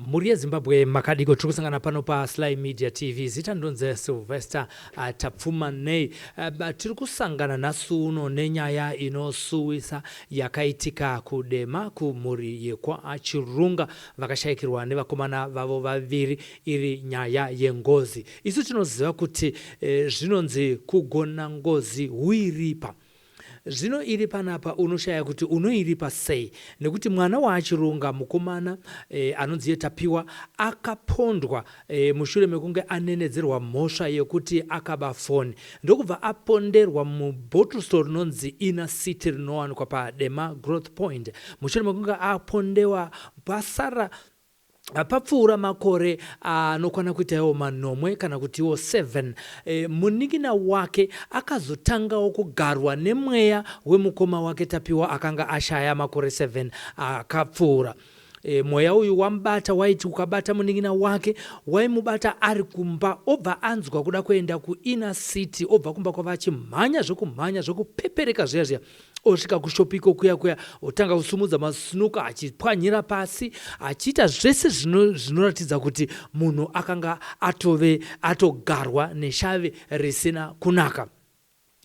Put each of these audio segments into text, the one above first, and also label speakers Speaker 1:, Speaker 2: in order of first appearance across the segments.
Speaker 1: Mhuri yeZimbabwe makadiko tiri kusangana pano paSly Media TV zita ndonzi Sylvester ah, Tapfumanei ah, tiri kusangana nhasi uno nenyaya inosuwisa yakaitika kuDema kumhuri yekwaChirunga vakashaikirwa nevakomana vavo vaviri iri nyaya yengozi isu tinoziva kuti eh, zvinonzi kugona ngozi huiripa Zvino iri panapa unoshaya kuti unoiripa sei nekuti mwana waAchirunga mukomana e, anonzi iye Tapiwa akapondwa e, mushure mekunge anenedzerwa mhosva yekuti akaba foni ndokubva aponderwa mubottle store rinonzi Inner City rinowanikwa paDema Growth Point mushure mekunge apondewa pasara Papfuura makore anokwana kuita iwo manomwe kana kuti iwo 7, munin'ina wake akazotangawo kugarwa nemweya wemukoma wake Tapiwa akanga ashaya makore 7 akapfuura. Mweya uyu wamubata waiti ukabata munin'ina wake waimubata ari kumba obva anzwa kuda kuenda kuInner City obva kumba kwavo achimhanya zvekumhanya zvekupepereka zviya zviya osvika kushop iko kuya kuya otanga kusumudza masnuka achipwanyira pasi achiita zvese zvinoratidza kuti munhu akanga atove atogarwa neshave risina kunaka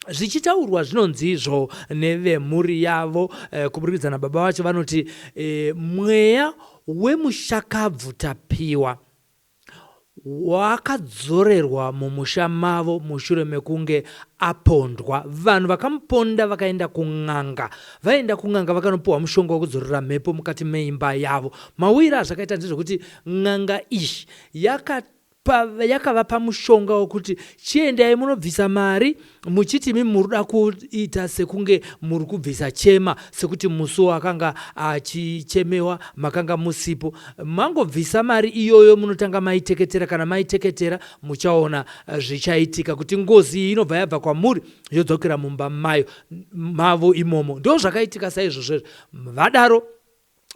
Speaker 1: zvichitaurwa zvinonzi izvo nevemhuri yavo eh, kuburikidza nababa vacho vanoti eh, mweya wemushakabvu tapiwa Wakadzorerwa mumusha mavo mushure mekunge apondwa. Vanhu vakamuponda vakaenda kun'anga. Vaenda kun'anga vakanopiwa mushonga wekudzorera mhepo mukati meimba yavo. Mawire azvakaita ndezvekuti n'anga iyi yakavapa mushonga wekuti chiendai munobvisa mari muchiti imi muruda kuita sekunge muri kubvisa chema sekuti musi wakanga achichemewa makanga musipo mangobvisa mari iyoyo munotanga maiteketera kana maiteketera muchaona eh, zvichaitika kuti ngozi iyi inobva yabva kwamuri yodzokera mumba mayo mavo imomo ndo zvakaitika saizvozvo vadaro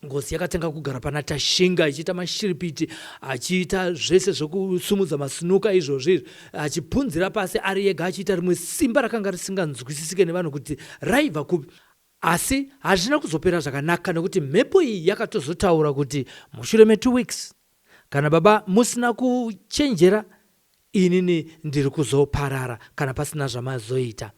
Speaker 1: Ngozi yakatanga kugara pana Tashinga ichiita mashiripiti achiita zvese zvekusumudza masinuka izvozvi izvi achipunzira pasi ari ega achiita rimwe simba rakanga risinganzwisisike nevanhu kuti raibva kupi. Asi hazvina kuzopera zvakanaka nekuti mhepo iyi yakatozotaura kuti mushure metwo weeks kana baba musina kuchenjera inini ndiri kuzoparara kana pasina zvamazoita.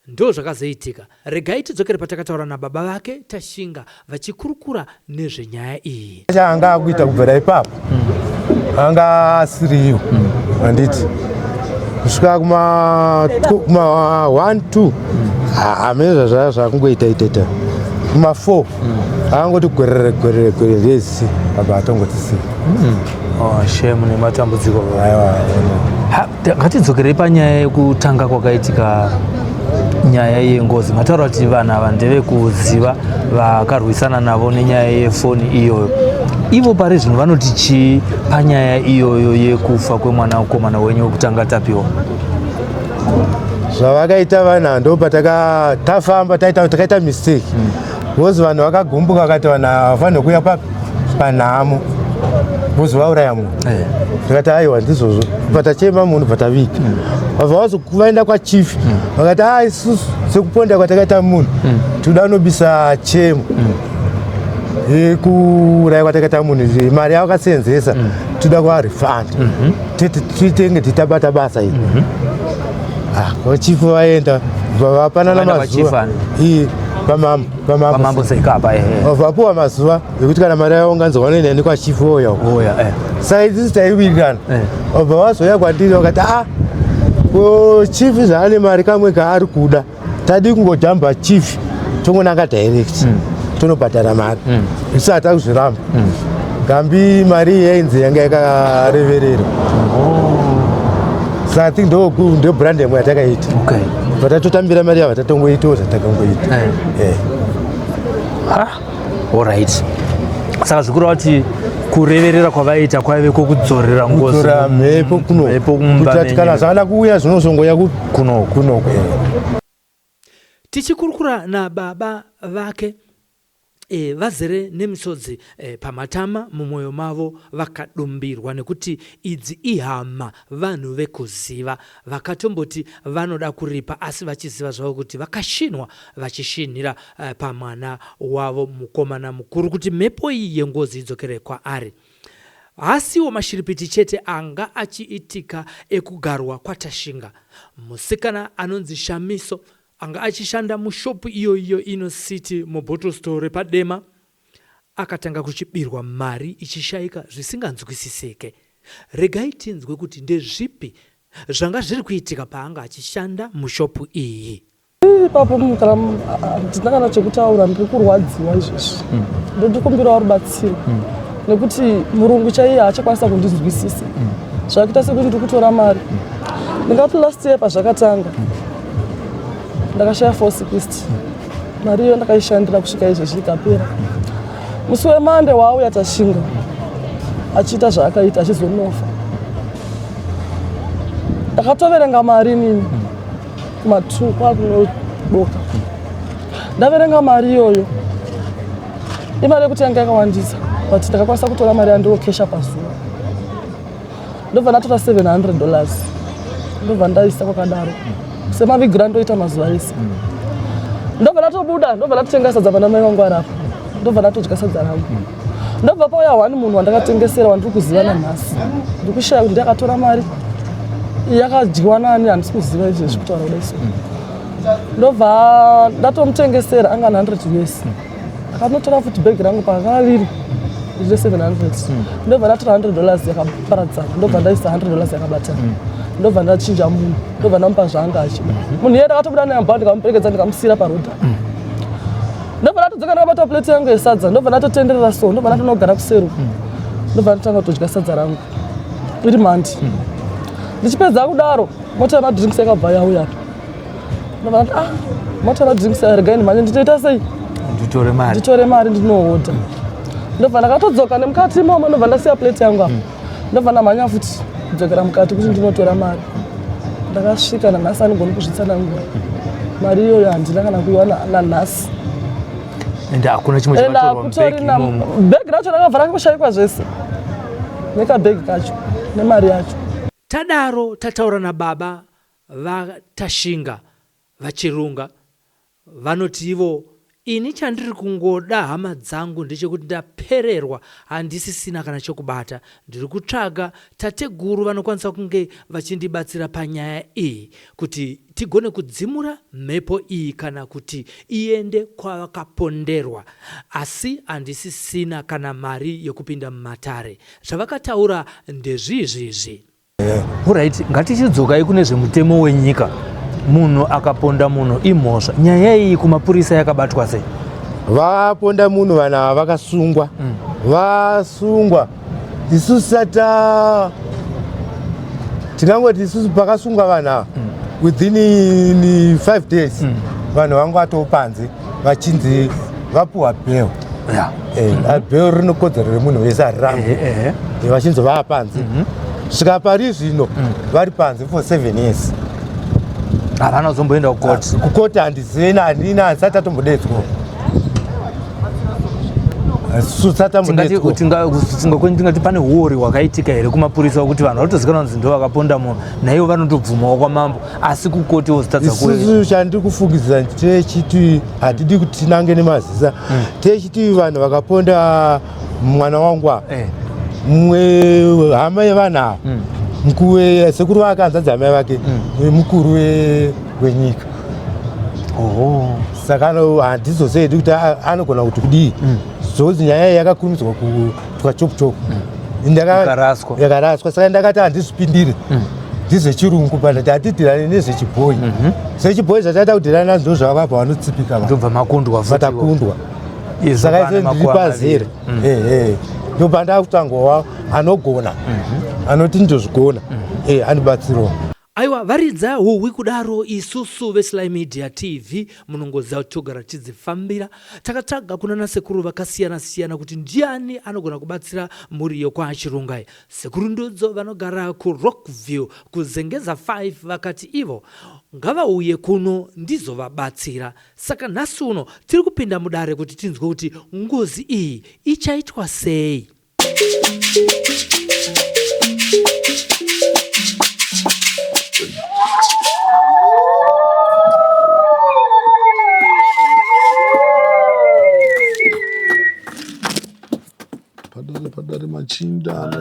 Speaker 1: Ndozvakazoitika. Regai tidzokere patakataura nababa vake Tashinga vachikurukura nezvenyaya iyi.
Speaker 2: Chaanga akuita kubvira ipapo anga asiriyo handiti kusvika kuma 1 2 hamene zvazvaa zvakungoita itaita kuma 4 angoti gwerere gwerere gwerere ezi baba atongoti sei.
Speaker 1: Oh, shame nematambudziko. Aiwa. Ngatidzokerei panyaya yekutanga kwakaitika nyaya yengozi. Mataura kuti vanhu ava ndevekuziva vakarwisana navo nenyaya yefoni iyoyo. Ivo pari zvino vanoti chii panyaya iyoyo yekufa kwemwana mukomana wenyu wekutanga Tapiwa?
Speaker 2: Zvavakaita vanhu ava ndopataka tafamba taita takaita mistake because vanhu vakagumbuka vakati vanhu havafanirwe kuuya papi panhamo because vauraya munhu eh. ndikati aiwa ndizvozvo bva tachema munhu bva taviga mm. vabva vazovaenda kwachief mm. vakati a ah, isusu sekuponda kwatakaita munhu mm. tinoda kunobisa chemo yekuuraya kwatakaita munhu mari yavakasenzesa toda kuvarefund mm-hmm. titenge titabata basa iri mm-hmm. ah, chief vaenda vapanana mazuva pamambo
Speaker 1: pamambo sekapa ehe
Speaker 2: vapuwa mazuva ekuti kana mari yavo nganzi wanoenda nekwachief oya
Speaker 1: oya eh
Speaker 2: saka isusu taiwirirana eh. vabva vazouya kwandiri vakati a ah, ko chief zvaane mari kamwe kaari kuda tadii kungojamba chief tongonanga direct mm. tonobhadhara mari mm. isu hatakuzviramba mm. gambi mari yainzi yanga yakarevererwa oh. Saka think ndo ndo brand yamwe yatakaita.
Speaker 1: Okay.
Speaker 2: Vatatotambira mari yavo tatongoitawo zvatakangoita.
Speaker 1: Eh.
Speaker 2: Eh.
Speaker 1: Ha. All right. Saka zvikureva kuti kureverera kwavaiita kwaive kwokudzorera ngozi.
Speaker 2: Kudzora mhepo kuno.
Speaker 1: Mhepo kumba.
Speaker 2: Kuti kana zvakada kuuya zvinosongoya
Speaker 1: kuno.
Speaker 2: Kuno.
Speaker 1: Tichikurukura nababa vake e, vazere nemisodzi e, pamatama mumwoyo mavo vakadumbirwa nekuti idzi ihama vanhu vekuziva vakatomboti vanoda kuripa asi vachiziva zvavo kuti vakashinwa vachishinhira e, pamwana wavo mukomana mukuru kuti mhepo iyi yengozi idzokere kwaari. Haasiwo mashiripiti chete anga achiitika ekugarwa kwaTashinga. Musikana anonzi Shamiso anga achishanda mushopu iyoiyo inoCity mubottle store repaDema akatanga kuchibirwa mari ichishaika zvisinganzwisisike. Regai tinzwe kuti ndezvipi zvanga zviri kuitika paanga achishanda mushopu iyi.
Speaker 3: Ipapo kana handina kana chekutaura, ndiri kurwadziwa izvezvi. Ndondikumbirawo rubatsiro nekuti murungu chaiye haachakwanisa kundinzwisisa. Zvakuita sekuti ndiri kutora mari. Ndingati last year pazvakatanga ndakashaya 460. Mari iyo ndakaishandira kusvika izvezvi ikapera. Musi wemande waauya Tashinga achiita zvaakaita achizonofa, ndakatoverenga mari inini kuma2 kwakunodoka. Ndaverenga mari iyoyo, imari yekuti yanga yakawandisa, but ndakakwanisa kutora mari yandirokesha pazuva. Ndobva ndatora $700, ndobva ndaisa kwakadaro semavigira ndoita mazuva ese. Ndobva ndatobuda, ndobva ndatotenga sadza pana mai vangu arapa, ndobva ndatodya sadza rangu. Ndobva pauya one munhu wandakatengesera wandiri kuziva nanhasi. Ndikushaya kuti ndakatora mari yakadyiwa nani, handisi kuziva izvezvi kutaura kudai. So ndobva ndatomutengesera, anga 100 US. Akanotora futi bhegi rangu pakanga riri rine 700. Ndobva ndatora $100 yakaparadzana, ndobva ndaisa $100 yakabatana, ndobva ndachinja munhu, ndobva ndamupa zvaanga achida munhu iye. Ndakatobuda naye mubha, ndikamuperekedza, ndikamusiyira parodha. Ndobva ndatodzoka ndakabata plate yangu yesadza, ndobva ndatotenderera so, ndobva ndatonogara kuseru, ndobva ndatanga kutodya sadza rangu iri mandi. Ndichipedza kudaro, mota yemadrinks yakabva yauya. Ndobva ndati, ah, mota yemadrinks aya, regai ndimhanye, nditoita sei,
Speaker 1: nditore mari,
Speaker 3: nditore mari ndinohodha. Ndobva ndakatodzoka nemukati imomo, ndobva ndasiya plate yangu apa, ndobva ndamhanya futi kudzokera mukati kuti ndinotora mari. Ndakasvika, nanhasi andigoni kuzvitsanangura, mari iyoyo handina kana kuiwana nanhasi.
Speaker 1: Ende hakuna chimwe
Speaker 3: ende
Speaker 1: chakatorwa mubhegi
Speaker 3: hakutorina
Speaker 1: imomo?
Speaker 3: Bhegi racho rakabva rangoshayikwa zvese, nekabhegi kacho nemari yacho.
Speaker 1: Tadaro tataura nababa vaTashinga, VaChirunga, vanoti ivo, ini chandiri kungoda hama dzangu ndechekuti ndapererwa, handisisina kana chekubata. Ndiri kutsvaga tateguru vanokwanisa kunge vachindibatsira panyaya iyi kuti tigone kudzimura mhepo iyi kana kuti iende kwavakaponderwa. Asi handisisina kana mari yekupinda mumatare. Zvavakataura ndezvizvizvi. Alright, ngatichidzokai kune zvemutemo wenyika. Munhu akaponda munhu imhosva. Nyaya iyi kumapurisa yakabatwa sei?
Speaker 2: Vaponda munhu, vanhu ava vakasungwa. Vasungwa, isusu sata tingangoti isusu pakasungwa vanhu ava, within 5 days vanhu vangu vatoo panze, vachinzi vapuwa bail. Bail rinokodzero remunhu wese, harirambi. Vachinzi vaa panze. Svika pari zvino vari panze for 7 years.
Speaker 1: Havana kuzomboenda kukoti?
Speaker 2: Kukoti handizive, handina, handisati atombodedzwa.
Speaker 1: Tingati pane huori hwakaitika here kumapurisa, wekuti vanhu vatozikanwa kunzi ndo vakaponda munhu, naivo vanotobvumawo kwamambo, asi kukoti wozotadza?
Speaker 2: Isusu chandiri kufungidzira techiti, hatidi kuti tinange nemazisa, techiti vanhu vakaponda mwana wangu ava, mumwe hama yevanhu ava, mukuru, sekuru vake, hanzvadzi amai vake, mukuru wenyika. Saka handizosedi kuti anogona kuti kudii, zvokuti nyaya iyi yakakurumidzwa kuitwa chopu chopu.
Speaker 1: Yakaraswa.
Speaker 2: Yakaraswa. Saka ndakati handizvipindire, ndizvechirungu, but hatidhirane nezvechibhoyi. Zvechibhoyi zvataita kudhirana nazvo zvavabva vanotsipika vanhu.
Speaker 1: Ndobva makundwa futi.
Speaker 2: Vatakundwa.
Speaker 1: Izvo
Speaker 2: Saka
Speaker 1: pane
Speaker 2: ise ndiri
Speaker 1: makuva
Speaker 2: pazere.
Speaker 1: maviri.
Speaker 2: Ehe, ndobva ndakutangowa anogona, anoti ndozvigona, andibatsirawo.
Speaker 1: Aiwa, varidza huhwi kudaro, isusu veSly Media TV munongoziva kuti togara tidzifambira. Takatsvaga kuna nasekuru vakasiyana siyana kuti ndiani anogona kubatsira mhuri yokwaChirungai. Sekuru Ndudzo vanogara kuRockview kuZengeza 5 vakati ivo ngavauye kuno ndizovabatsira. Saka nhasi uno tiri kupinda mudare kuti tinzwe kuti ngozi iyi ichaitwa sei.
Speaker 4: Padare, padare. machinda.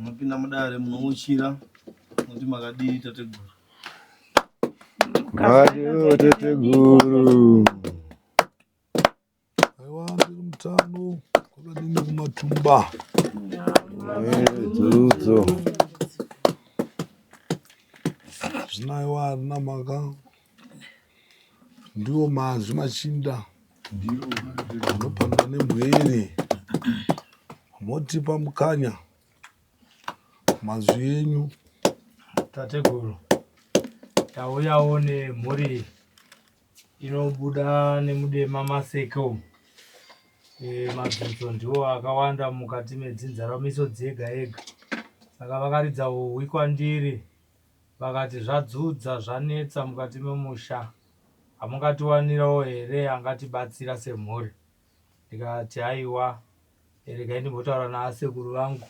Speaker 5: Mapinda mudare munouchira muti makadii tateguru.
Speaker 2: Makadii tateguru.
Speaker 4: Aiwa ndiri mutano kwakadini kumatumba.
Speaker 2: Dzudzo.
Speaker 4: Zvino aiwa harina mhaka. Ndiwo mazwi machinda anopandwa nembwere. Motipa mukanya mazwi enyu.
Speaker 1: Tateguru, tauyawo nemhuri inobuda nemudema maseke umu. E, mabvunzo ndiwo akawanda mukati medzinza ravo misodzi yega yega. Saka vakaridza huhwi kwandiri vakati zvadzudza zvanetsa mukati memusha hamungatiwanirawo here angatibatsira semhuri ndikati haiwa regai ndimbotaura naasekuru vangu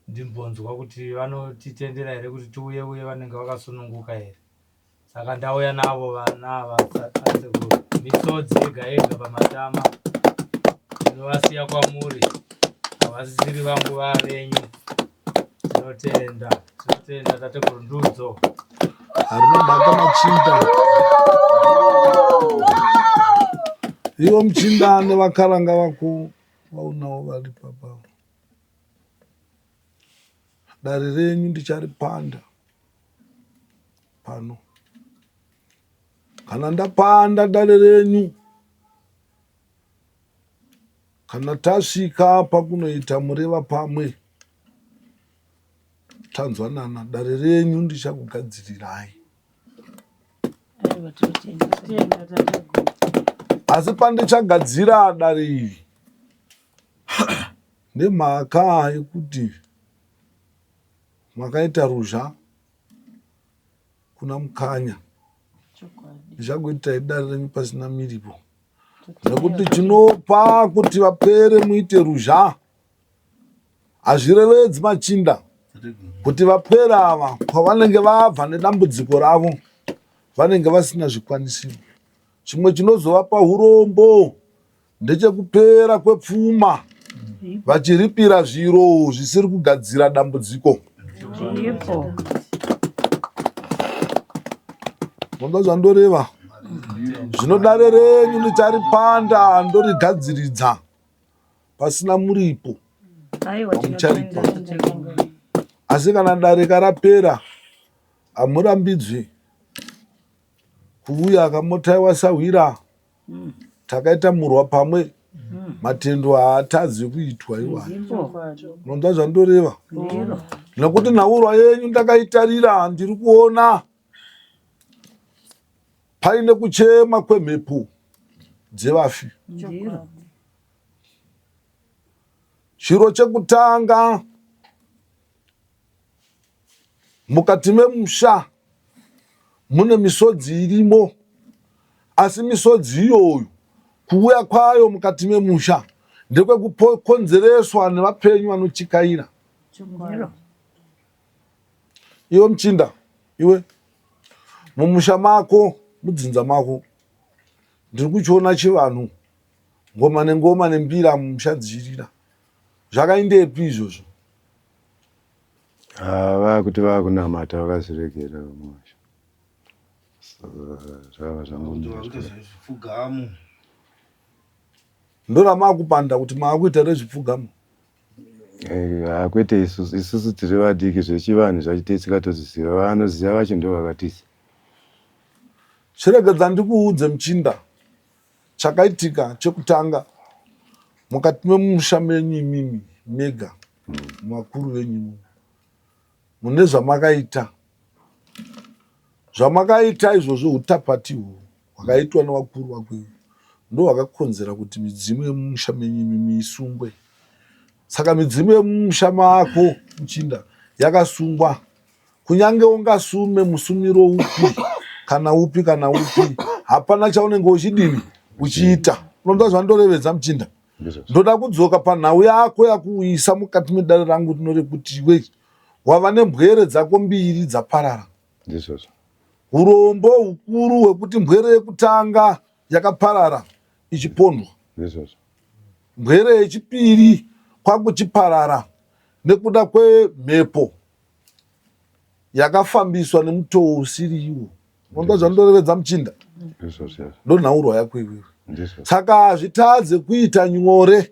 Speaker 1: ndimbonzwa kuti vanotitendera here kuti tiuye uye vanenge vakasununguka here saka ndauya navo vana ava asekuru misodzi yega yega pamatama ndinovasiya kwamuri havasisiri vangu vavenyu tinotenda tinotenda tateguru ndudzo
Speaker 4: Harina mhaka machinda. Ivo muchinda nevakaranga vako vaunawo vari papa. Dare renyu ndicharipanda pano. Kana ndapanda dare renyu, kana tasvika pakunoita mureva pamwe, tanzwanana, dare renyu ndichakugadzirirai. Asi pandichagadzira dare iri nemhaka yekuti makaita ruzha kuna Mukanya, ndichakuitai dare renyu pasina miripo, nekuti chinopa kuti vapere muite ruzha hazvirevedzi machinda kuti vapere ava kwavanenge vabva nedambudziko ravo vanenge vasina zvikwanisiro. Chimwe chinozovapa urombo ndechekupera kwepfuma vachiripira zviro zvisiri kugadzira dambudziko. Monzwa zvandoreva? Zvino dare renyu ndicharipanda ndorigadziridza pasina muripo wamucharipa. Asi kana dare karapera hamurambidzwi kuuya akamotaiwa sahwira takaita murwa pamwe matendo haatadzi kuitwa iwayo. Unonzwa zvandoreva? Nekuti nhaurwa yenyu ndakaitarira ndiri kuona paine kuchema kwemhepo dzevafi. Chiro chekutanga mukati memusha mune misodzi irimo, asi misodzi iyoyo kuuya kwayo mukati memusha ndekwekukonzereswa nevapenyu vanochikaira. Iwe muchinda, iwe mumusha mako, mudzinza mako, ndiri kuchiona chivanhu, ngoma nengoma nembira mumusha dzichirira. Zvakaindepi izvozvo?
Speaker 2: Ah, vakuti vakunamata vakazviregera mumusha. Zvava zvangomira.
Speaker 5: Zvipfugamo.
Speaker 4: Ndoramakupanda kuti maakuita rezvipfugamo.
Speaker 2: Eh, ah, kwete isusu isusu tiri vadiki zvechivanhu zvacho tisikatozviziva vanoziva vacho ndo vakatisa.
Speaker 4: Chiregedza ndikuudze muchinda chakaitika chekutanga mukati memusha menyu imimi mega vakuru venyu mune zvamakaita zvamakaita izvozvo utapati uhwu hwakaitwa nevakuru vakuru ndohwakakonzera kuti midzimu yemumusha menyu imimi isungwe saka midzimu yemumusha mako muchinda yakasungwa kunyange ungasume musumiro upi kana upi kana upi hapana chaunenge uchidini uchiita unoda zvandorevedza muchinda ndoda kudzoka panhau yako yakuuyisa mukati medare rangu rino rekuti iwe wava nembwere dzako mbiri dzaparara
Speaker 2: ndizvozvo
Speaker 4: urombo hukuru hwekuti mbwere yekutanga yakaparara ichipondwa.
Speaker 6: Ndizvozvo.
Speaker 4: Mbwere yechipiri kwakuchiparara nekuda kwemhepo yakafambiswa nemutoo usiri iwo. Unonzwa zvandorevedza muchinda?
Speaker 6: Ndizvozvo.
Speaker 4: Ndonhaurwa yako iwewe. Saka hazvitadze kuita nyore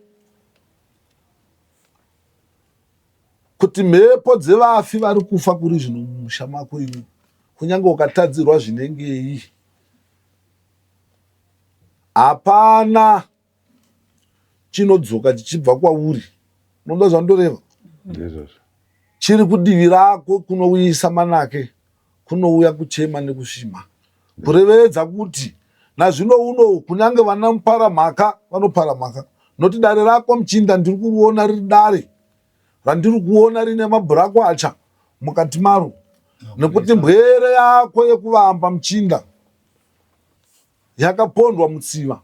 Speaker 4: kuti mhepo dzevafi vari kufa kuri zvino mumusha mako iwe kunyange ukatadzirwa zvinengei hapana chinodzoka chichibva kwauri unoda zvandoreva
Speaker 6: ndizvozvo
Speaker 4: chiri kudivi rako kunouyisa manake kunouya kuchema nekusvima kurevedza kuti nazvino uno kunyange vana mupara mhaka vanopara mhaka noti dare rako muchinda ndiri kuriona riri dare randiri kuona rine mabhurakwacha mukati maro nekuti mbwere yako yekuvamba muchinda yakapondwa mutsiva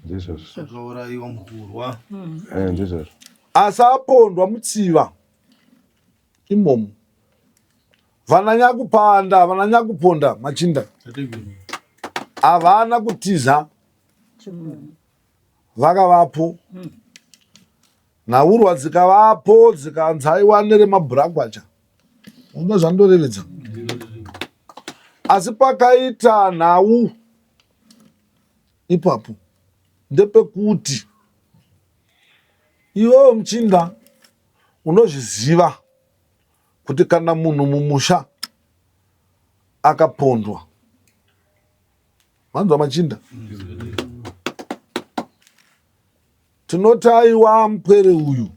Speaker 6: ndizvozvo
Speaker 5: Akaurayiwa mukurwa.
Speaker 6: Eh, ndizvozvo
Speaker 4: asi apondwa mutsiva imomo vana nyakupanda vana nyakuponda machinda
Speaker 5: Tateguru.
Speaker 4: havana kutiza vakavapo nhaurwa dzikavapo dzikanzi aiwa neremabhuragwacha unoda zvandorevedza asi pakaita nhau ipapo ndepekuti iwewe muchinda unozviziva kuti kana munhu mumusha akapondwa Manzwa machinda? Tinoti aiwa mupwere uyu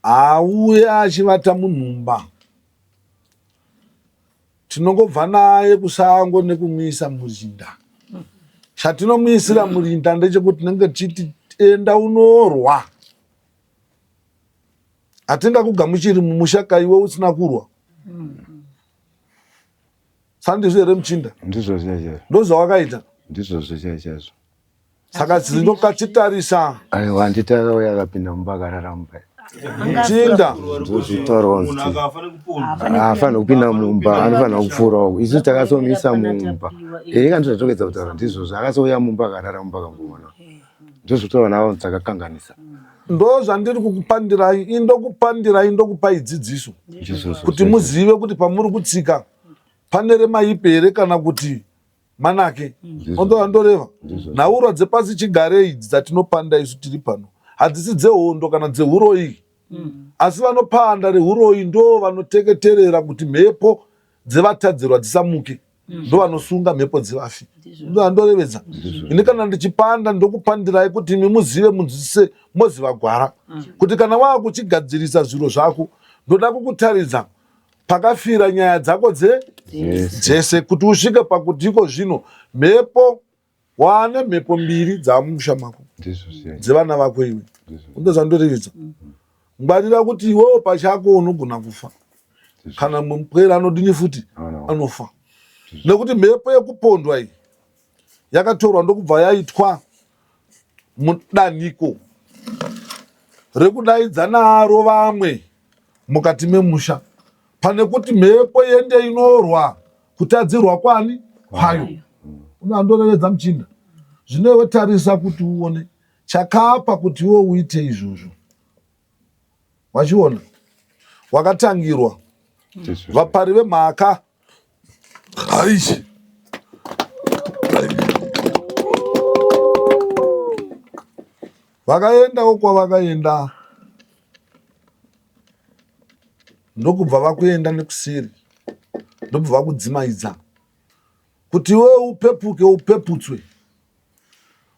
Speaker 4: auye achivata munhumba. Tinongobva naye kusango nekumuisa murinda. Chatinomuisira murinda ndechekuti tinenge tichiti enda unorwa. Hatingakugamuchiri mumusha kaiwe usina kurwa. Sandizvo here muchinda?
Speaker 6: Ndizvo chaizvo.
Speaker 4: Ndozvawakaita?
Speaker 6: Ndizvozvo chaizvo.
Speaker 4: Saka ndinokachitarisa.
Speaker 6: Aiwa handiti akauya akapinda mumba akarara mumba.
Speaker 4: Muchinda.
Speaker 6: Ndozvitaurwa
Speaker 5: Munhu
Speaker 6: kuti
Speaker 5: akafa nekupondwa.
Speaker 6: haafaniri kupinda mumba anofanira kupfuurawo. Isu takasomisa mumba. Eh kana ndozvatogedza kutaura ndizvozvo akasouya mumba akarara mumba akamboona. Ndozvotaura navo takakanganisa.
Speaker 4: Ndozvandiri kukupandirai indokupandirai ndokupai dzidziso
Speaker 6: Ndizvozvo.
Speaker 4: kuti muzive kuti pamuri kutsika pane remaipi here kana kuti manake ondoa ndoreva nhaurwa dzepasi chigare idzi dzatinopanda isu tiri pano hadzisi dzehondo kana dzehuroyi asi vanopanda rehuroyi ndo vanoteketerera kuti mhepo dzevatadzirwa dzisamuke ndo vanosunga mhepo dzevafi ndo andorevedza ini kana ndichipanda ndokupandirai kuti imi muzive munzwisise moziva gwara kuti kana waakuchigadzirisa zviro zvako ndoda kukutaridza pakafira nyaya dzako dze dzese kuti usvike pakuti iko zvino mhepo waane mhepo mbiri dzamumusha mako dzevana vako iwe undozvandorevedza ngwarira kuti iwewo pachako unogona kufa kana mupwere anodini futi anofa nekuti mhepo yekupondwa iyi yakatorwa ndokubva yaitwa mudaniko rekudaidza naro vamwe mukati memusha pane kuti mhepo yende inorwa kutadzirwa kwani kwayo unandorevedza muchinda zvino iwe tarisa kuti uone chakapa kuti iwe uite izvozvo wachiona wakatangirwa vapari vemhaka aishi vakaendawo kwavakaenda ndokubva vakuenda nekuseri ndobva vakudzimaidza kuti iwe upepuke upeputswe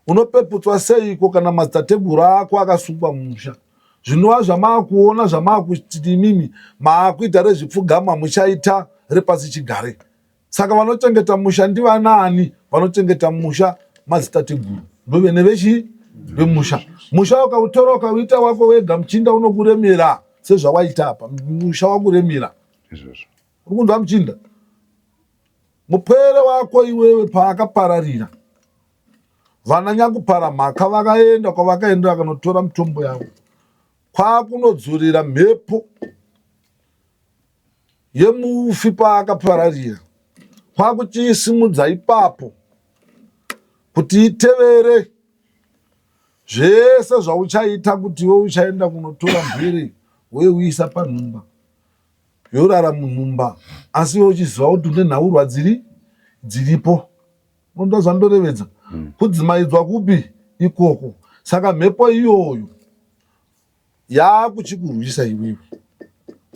Speaker 4: unopeputswa seiko kana madzitateguru ako akasungwa mumusha zvinova zvamaakuona zvamaakuti imimi maakuita rezvipfugama muchaita repasi chigare Saka vanochengeta musha ndivanaani? Vanochengeta musha madzitateguru ndovene vechi vemusha. Musha ukautora ukauita wako wega muchinda unokuremera sezvawaita apa. Musha wakuremera.
Speaker 6: Izvozvo.
Speaker 4: Uri kunzwa muchinda? Mupwere wako iwewe paakapararira vana nyakupara mhaka vakaenda kwavakaenda vakanotora mitombo yavo kwakunodzorera mhepo yemufi paakapararira kwakuchiisimudza ipapo kuti itevere. Zvese zvauchaita kuti iwe uchaenda kunotora mhere woiuyisa panhumba yorara munhumba asi iwe uchiziva kuti une nhaurwa dziri dziripo unoda zvandorevedza hmm. kudzimaidzwa kupi ikoko saka mhepo iyoyo yakuchikurwisa iwewe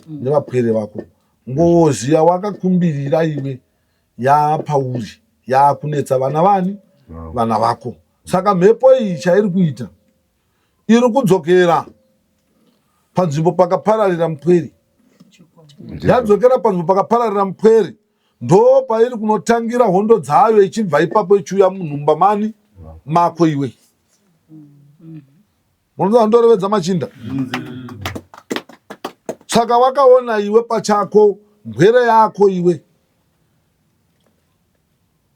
Speaker 4: hmm. nevapwere vako ngozi yawakakumbirira iwe yaapauri yaakunetsa vana vani vana vako saka mhepo iyi chairi kuita iri kudzokera panzvimbo pakapararira mupweri yadzokera panzvimbo pakapararira mupweri ndo pairi kunotangira hondo dzayo ichibva ipapo ichiuya munhumba mani mako iwe Munoda ndorevedza machinda. Saka wakaona iwe pachako mbwere yako iwe.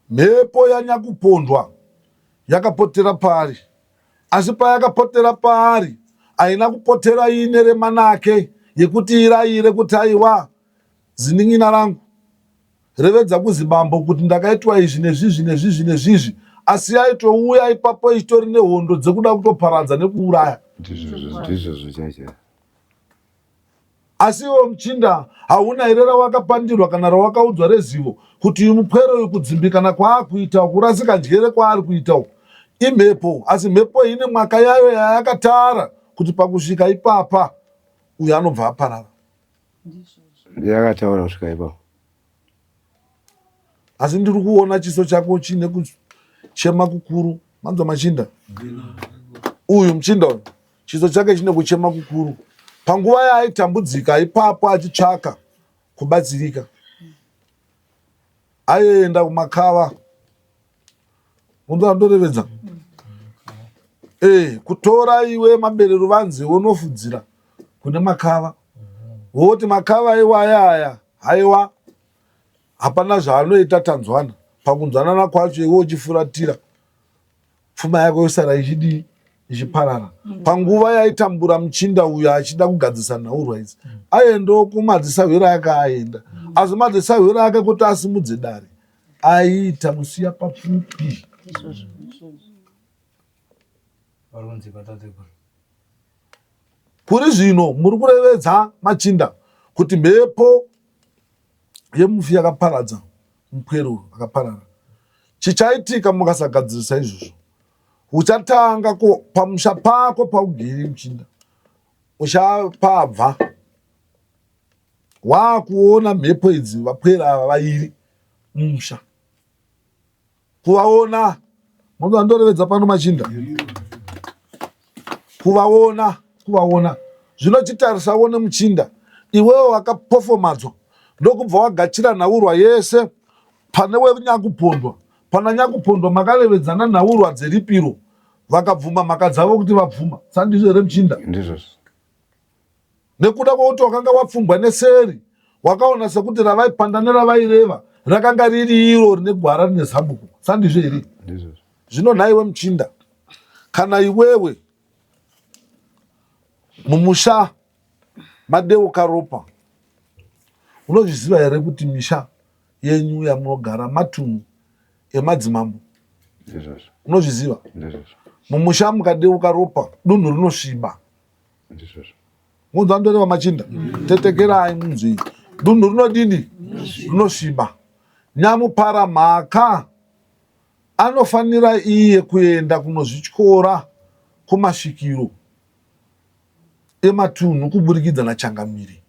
Speaker 4: Mhepo yanyakupondwa yakapotera paari. Asi payakapotera paari haina kupotera iine remanake yekuti irayire kuti aiwa zinin'ina rangu Revedza kuzibambo kuti ndakaitwa izvi nezvizvi nezvizvi nezvizvi asi yaitouya ipapo ichitori nehondo dzekuda kutoparadza nekuuraya.
Speaker 6: Ndizvozvo chaizvo.
Speaker 4: Asi iwe muchinda hauna here rawakapandirwa kana rawakaudzwa rezivo kuti uyu mupwere uyu kudzimbikana kwaakuita uku kurasika njere kwaari kuita uku imhepo asi mhepo iyi ine mwaka yayo yayakatara kuti pakusvika ipapa uyu anobva aparara.
Speaker 6: Ndiye akataura kusvika ipapo.
Speaker 4: Asi ndiri kuona chiso chako chine kuchema kukuru. Manzwa machinda? Uyu muchinda uyu chiso chake chine kuchema kukuru. Panguva yaaitambudzika ipapo achitsvaka kubatsirika. Aienda kumakava. Munhu andorevedza. Eh, kutora iwe mabere ruvanze wonofudzira kune makava. Woti makava iwaya aya haiwa hapana zvaanoita tanzwana. Pakunzwanana kwacho iwe uchifuratira pfuma yako yosara ichidii ichiparara. Panguva yaitambura muchinda uyo achida kugadzirisa nhaurwa idzi aendawo kumadzisahwira ake aenda. Asi madzisahwira ake kuti asimudze dare aiita musiya papfupi. Kuri zvino muri kurevedza machinda kuti mhepo yemufi yakaparadza mupwere uyu akaparara. Chichaitika mukasagadzirisa izvozvo, uchatanga ko pamusha pako paugere muchinda uchapabva Waakuona mhepo idzi vapwere ava vairi mumusha kuvaona moda ndorevedza pano machinda kuvaona kuvaona zvino chitarisa uone muchinda iwewe wakapofomadzwa ndokubva wagachira nhaurwa yese pane wenyakupondwa pana nyakupondwa makarevedzana nhaurwa dzeripiro vakabvuma mhaka dzavo kuti vabvuma sandizvo here muchinda
Speaker 6: ndizvozvo
Speaker 4: Nekuda kwekuti wakanga wapfumbwa neseri, wakaona sekuti ravaipanda neravaireva rakanga riri iro rine gwara rine zambuko. Sandizvo here? Zvino nhaiwe muchinda, kana iwewe mumusha madeuka ropa, unozviziva here kuti misha yenyu yamunogara matunhu emadzimambo? Unozviziva? Mumusha mukadeuka ropa, dunhu rinosviba.
Speaker 6: Ndizvozvo.
Speaker 4: Munzwa ndoreva machinda. Tetekerai munzwi. Dunhu rinodini? Rinosviba. Nyamupara mhaka anofanira iye kuenda kunozvityora kumasvikiro ematunhu kuburikidza nachangamire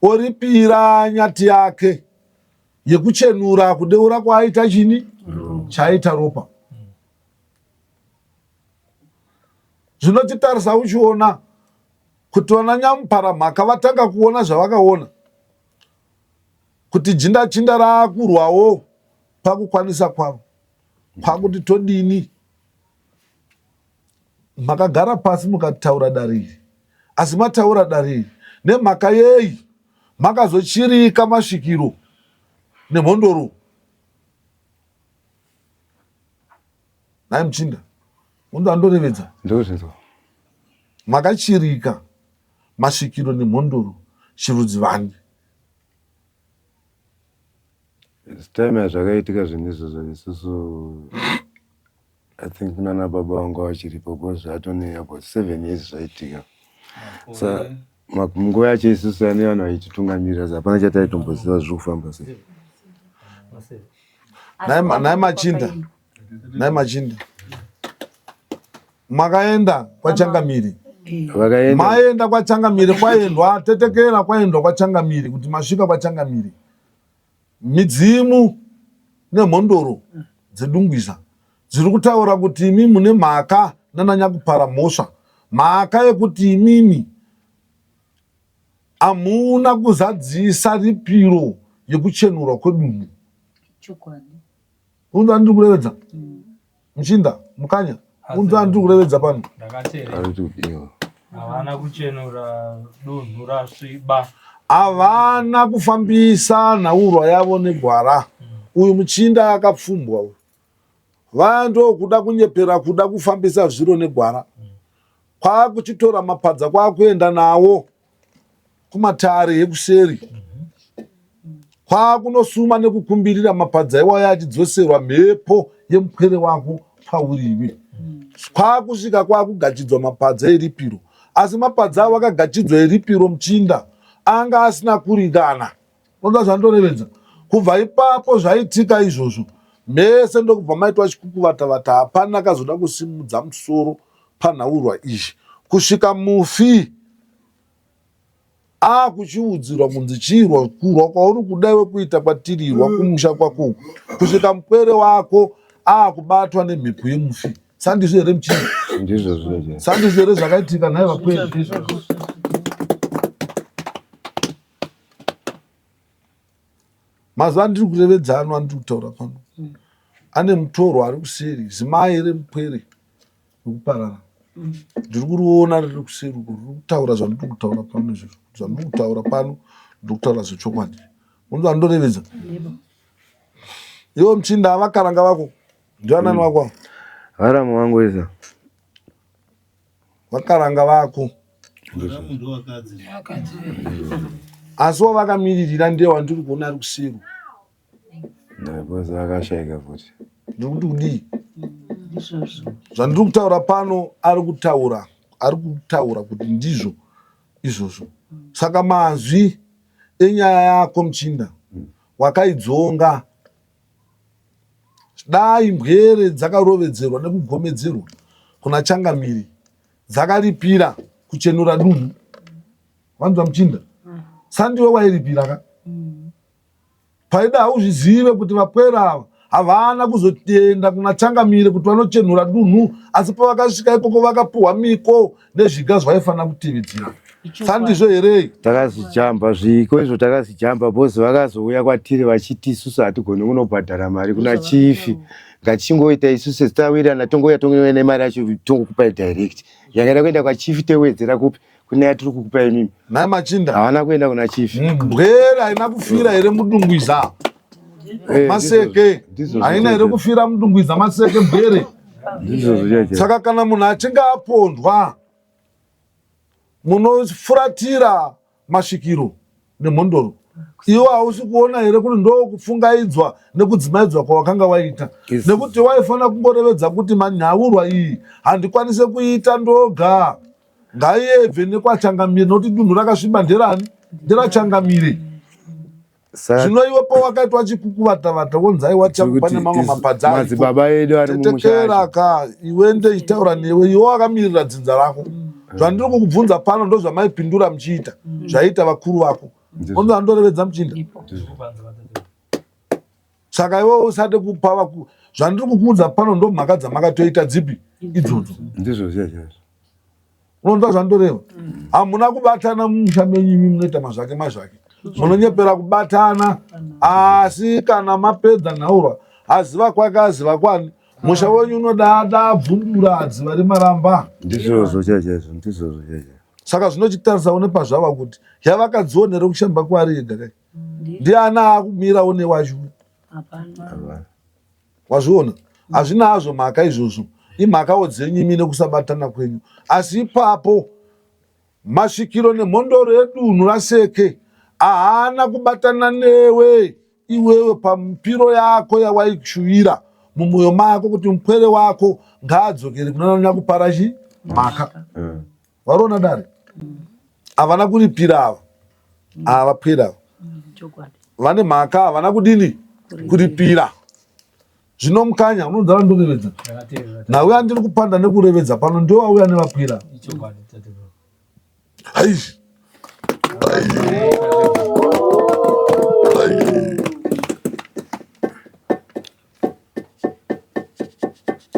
Speaker 4: oripira nyati yake yekuchenura kudeura kwaaita chini chaaita ropa Zvino chitarisa uchiona kuti vana nyamuparamhaka vatanga kuona zvavakaona kuti jinda chinda raakurwawo pakukwanisa kwavo kwakuti todini makagara pasi mukataura dare iri asi mataura dare iri nemhaka yei makazochirika masvikiro nemhondoro Nhai muchinda, unoda andorevedza?
Speaker 6: Ndozvinzwa.
Speaker 4: Makachirika masvikiro nemhondoro chirudzi vani?
Speaker 6: Time yazvakaitika zvinhu izvozvo isusu I think kunana baba vangu vachiripo because zvatone about 7 years zvaitika. Sa nguva yacho isusu ane vanhu vaititungamirira hapana chataitomboziva zviri kufamba sei.
Speaker 4: Nhai machinda, nhai machinda, makaenda kwachangamire maenda kwachangamire kwaendwa tetekera kwaendwa kwachangamire kuti masvika kwachangamire Midzimu nemhondoro dzedungwiza dziri kutaura kuti imi mune mhaka nananyakupara mhosva, mhaka yekuti imimi hamuna kuzadzisa ripiro yekuchenurwa kwedunhu. Unzwa ndiri kurevedza? Muchinda, Mukanya, unzwa ndiri kurevedza pano.
Speaker 7: Havana kuchenura dunhu rasviba.
Speaker 4: Havana kufambisa nhaurwa yavo negwara. Uyu muchinda akapfumbwa uyu. Vaya ndokuda kunyepera kuda kufambisa zviro negwara. Kwakuchitora mapadza kwakuenda nawo. kumatare ekuseri kwakunosuma nekukumbirira mapadza iwayo achidzoserwa mhepo yemupwere wako pauriwe kwakusvika kwakugachidzwa mapadza eripiro asi mapadza avo akagachidzwa eripiro muchinda anga asina kuringana unoda zvandorevedza kubva ipapo zvaitika izvozvo mese ndokubva maitwa chikukuvatavata hapana akazoda kusimudza musoro panhaurwa izvi kusvika mufi akuchiudzirwa kunzi chirwa kurwa kwauri kuda iwe kuita kwatiri irwa kumusha kwako uku kusvika mupwere wako akubatwa nemhepo yemufi sandizvo here muchii
Speaker 6: ndizvo
Speaker 4: sandizvo here zvakaitika nhai vapwere Mazuva andiri kurevedza ano andiri kutaura pano ane mutorwa ari kuseri zimai remupwere rekuparara ndiri kuriona riri kuseri uko riri kutaura zvandiri kutaura pano izvozvo zvandiri kutaura pano ndiri kutaura zvechokwadi unzi andorevedza iwo muchinda avakaranga vako ndivanani vako ava
Speaker 6: Varamu vangu isa.
Speaker 4: Vakaranga vako. Asi wavakamiririra ndiye wandiri kuona ari kusiru.
Speaker 6: Akashaika futi.
Speaker 4: Ndiri kuti kudii? Zvandiri kutaura pano ari kutaura ari kutaura kuti ndizvo izvozvo. Saka mazwi enyaya yako muchinda wakaidzonga Dai mbwere dzakarovedzerwa nekugomedzerwa kuna Changamire dzakaripira kuchenura dunhu. Wanzwa muchinda? Sandiwe wairipira ka? Paida hauzvizive kuti vapwere ava havana kuzotenda kuna Changamire kuti vanochenura dunhu asi pavakasvika ikoko vakapuhwa miko nezviga zvaifanira kutevedzera. Sandizvo here?
Speaker 6: Takazvijamba zviiko izvo takazvijamba boss vakazouya kwatiri vachiti isusu hatigoni kunobhadhara mari kuna chifi ngatichingoita isusu sezitawirirana tongouya tongouya nemari yacho tongokupai direct yakaida kuenda kwachifi tewedzera kupi kune yatiri kukupai imimi
Speaker 4: Nhai machinda.
Speaker 6: Havana kuenda kuna chifi.
Speaker 4: Mbwere haina kufira here mudungwiza?
Speaker 6: Eh,
Speaker 4: Maseke
Speaker 6: ndizvo
Speaker 4: haina here kufira mudungwiza maseke mbwere?
Speaker 6: Ndizvozvo chaizvo.
Speaker 4: Saka kana munhu achinge apondwa munofuratira masvikiro nemhondoro iwe hausi kuona here kuti ndokupfungaidzwa nekudzimaidzwa kwawakanga waita nekuti waifanira kungorevedza kuti manhaurwa iyi handikwanise kuita ndoga ngaiyebve nekwachangamire nokuti dunhu rakasviba nderani nderachangamire Zvino iwe pawakaitwa chikukuvatavata wonzi aiwa tichakupa nemamwe mapadza aripo.
Speaker 6: Madzibaba edu ari mumusha
Speaker 4: Tetekera
Speaker 6: acho.
Speaker 4: ka iwe ndechitaura newe iwe wakamirira dzinza rako. Zvandiri kukubvunza pano ndozvamaipindura muchiita zvaiita vakuru vako. Onzi andorevedza muchinda. Saka iwe usade kupa vaku zvandiri kukuudza pano ndomhaka dzamakatoita dzipi idzodzo.
Speaker 6: Ndizvo zviya chaizvo.
Speaker 4: Unonzwa zvandoreva? Hamuna kubatana mumusha menyu imi munoita mazvake mazvake. Munonyepera kubatana asi kana mapedza nhaurwa aziva kwake aziva kwani musha wenyu unodada bvundura dziva remaramba.
Speaker 6: Ndizvozvo chaizvo ndizvozvo chaizvo.
Speaker 4: Saka zvinochitarisawo nepazvava kuti yavakadzionera kushamba kwaari ega kai. Ndiani akumirawo newacho?
Speaker 6: Hapana.
Speaker 4: Wazviona? Hazvina hazvo mhaka izvozvo. Imhakawo dzenyu imi nekusabatana kwenyu. Asi ipapo masvikiro nemhondoro edunhu raSeke haana kubatana newe iwewe pamipiro yako yawaishuvira. mumwoyo mako kuti mupwere wako ngaadzokere kuna nyakupara chi mhaka. Variona dare havana kuripira ava, ava pwere ava vane mhaka havana kudini kuripira. Zvino mukanya unodzara ndorevedza nhau yandiri kupanda nekurevedza pano ndowauya nevapwira aizvi.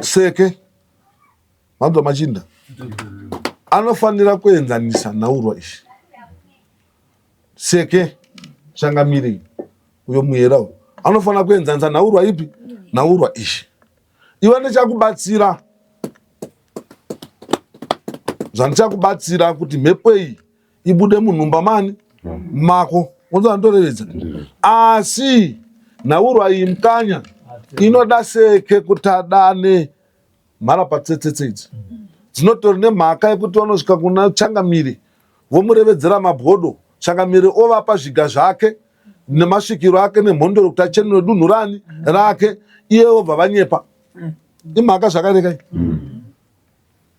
Speaker 4: Seke manzwa machinda anofanira kuenzanisa nhaurwa izvi. Seke changamire uyo muyera uyo anofanira kuenzanisa nhaurwa ipi? Nhaurwa izvi. Iwe ndichakubatsira zvandichakubatsira kuti mhepo iyi ibude munhumba mani mako unza ndorevedza asi nhaurwa iyi mukanya inoda seke kuti adane mharapatsetsetse idzi dzinotori nemhaka yekuti vanosvika kuna changamire vomurevedzera mabwodo changamire ovapa zviga zvake nemasvikiro ake nemhondoro kuti achenure dunhu rani rake iye vobva vanyepa imhaka zvakarekai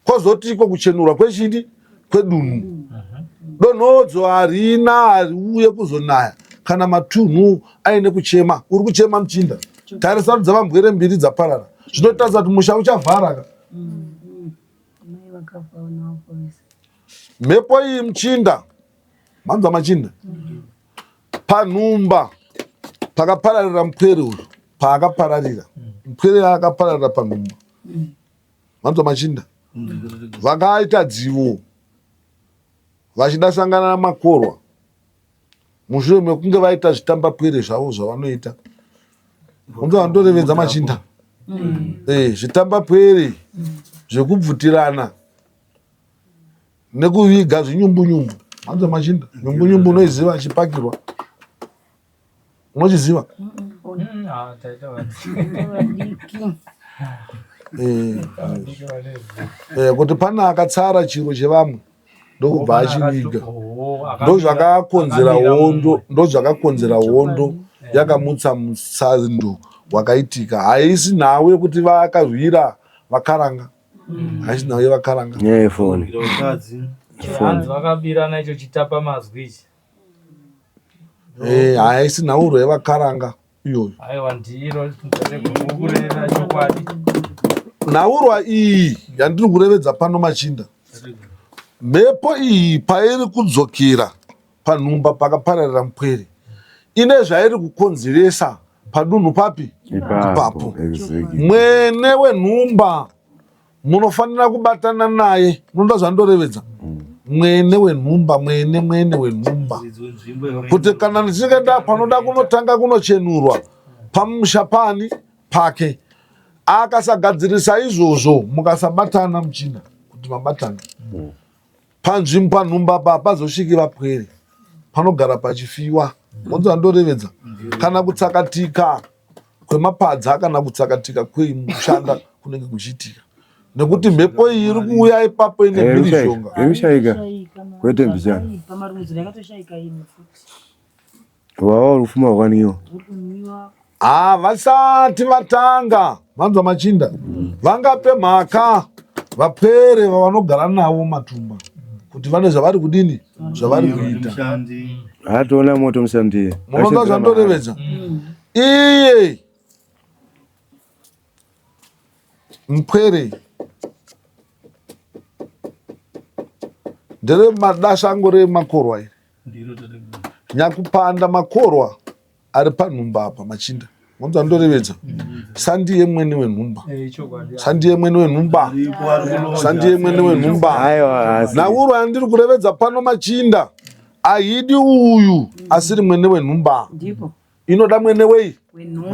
Speaker 4: kozoti iko kuchenurwa kwechini kwedunhu donhodzo harina hariuye kuzonaya kana matunhu aine kuchema uri kuchema muchinda tarisa kuti dzavambwere mbiri dzaparara zvinotaridza kuti musha uchavhara ka mhepo iyi muchinda manzwa machinda panhumba pakapararira mupwere uyu paakapararira mupwere akapararira panhumba manzwa machinda vakaita dzivo vachida sangana namakorwa mushure mekunge vaita zvitambapwere zvavo zvavanoita unza vandorevedza machinda eh, zvitambapwere zvekubvutirana nekuviga zvinyumbunyumbu manzwa machinda nyumbunyumbu unoiziva achipakirwa unochiziva eh, eh, kuti pane akatsara chiro chevamwe ndokubva achiviga ndozvakakonzera hondo ndozvakakonzera hondo yakamutsa musando wakaitika haisi nhau yekuti vakarwira vakaranga haisi nhau yevakaranga
Speaker 6: nyaya yefoni
Speaker 7: vakabirana icho chitapa mazwi ichi
Speaker 4: Eh, haisi nhauro yevakaranga iyoyo.
Speaker 7: Aiwa ndiro kureva chokwadi.
Speaker 4: Nhaurwa iyi yandiri kurevedza pano machinda, mhepo iyi pairi kudzokera panhumba pakapararira mupwere ine zvairi kukonzeresa padunhu papi ipapo. Mwene wenhumba munofanira kubatana naye munoda zvandorevedza mwene wenhumba mwene mwene wenhumba kuti kana ndichinge nda panoda kunotanga kunochenurwa pamusha pani pake akasagadzirisa izvozvo mukasabatana muchina kuti mabatana panzvimbo panhumba apa hapazosviki vapwere panogara pachifiwa monzi vandorevedza kana kutsakatika kwemapadza kana kutsakatika kwei mukushanda kunenge kuchiitika nekuti mhepo iyi iri kuuya ipapo ine mhirizhonga
Speaker 6: irikushaika kwete mbichana wawa uri kufuma hwakaniwa
Speaker 4: Havasati vatanga vanzwa machinda vangape mhaka vapwere vavanogara navo matumba kuti vane zvavari kudini zvavari kuita.
Speaker 6: Hatoona moto mushandiye.
Speaker 4: Munoda zvandorevedza iye mupwere ndere madashango remakorwa iri nyakupanda makorwa ari panhumba apa machinda monzi andorevedza sandiye mwene wenhumba
Speaker 7: eh,
Speaker 4: sandiye mwene wenhumba sandiye mwene wenhumba nhauro yandiri kurevedza pano machinda ahidi uyu asiri mwene wenhumba inoda mwene wei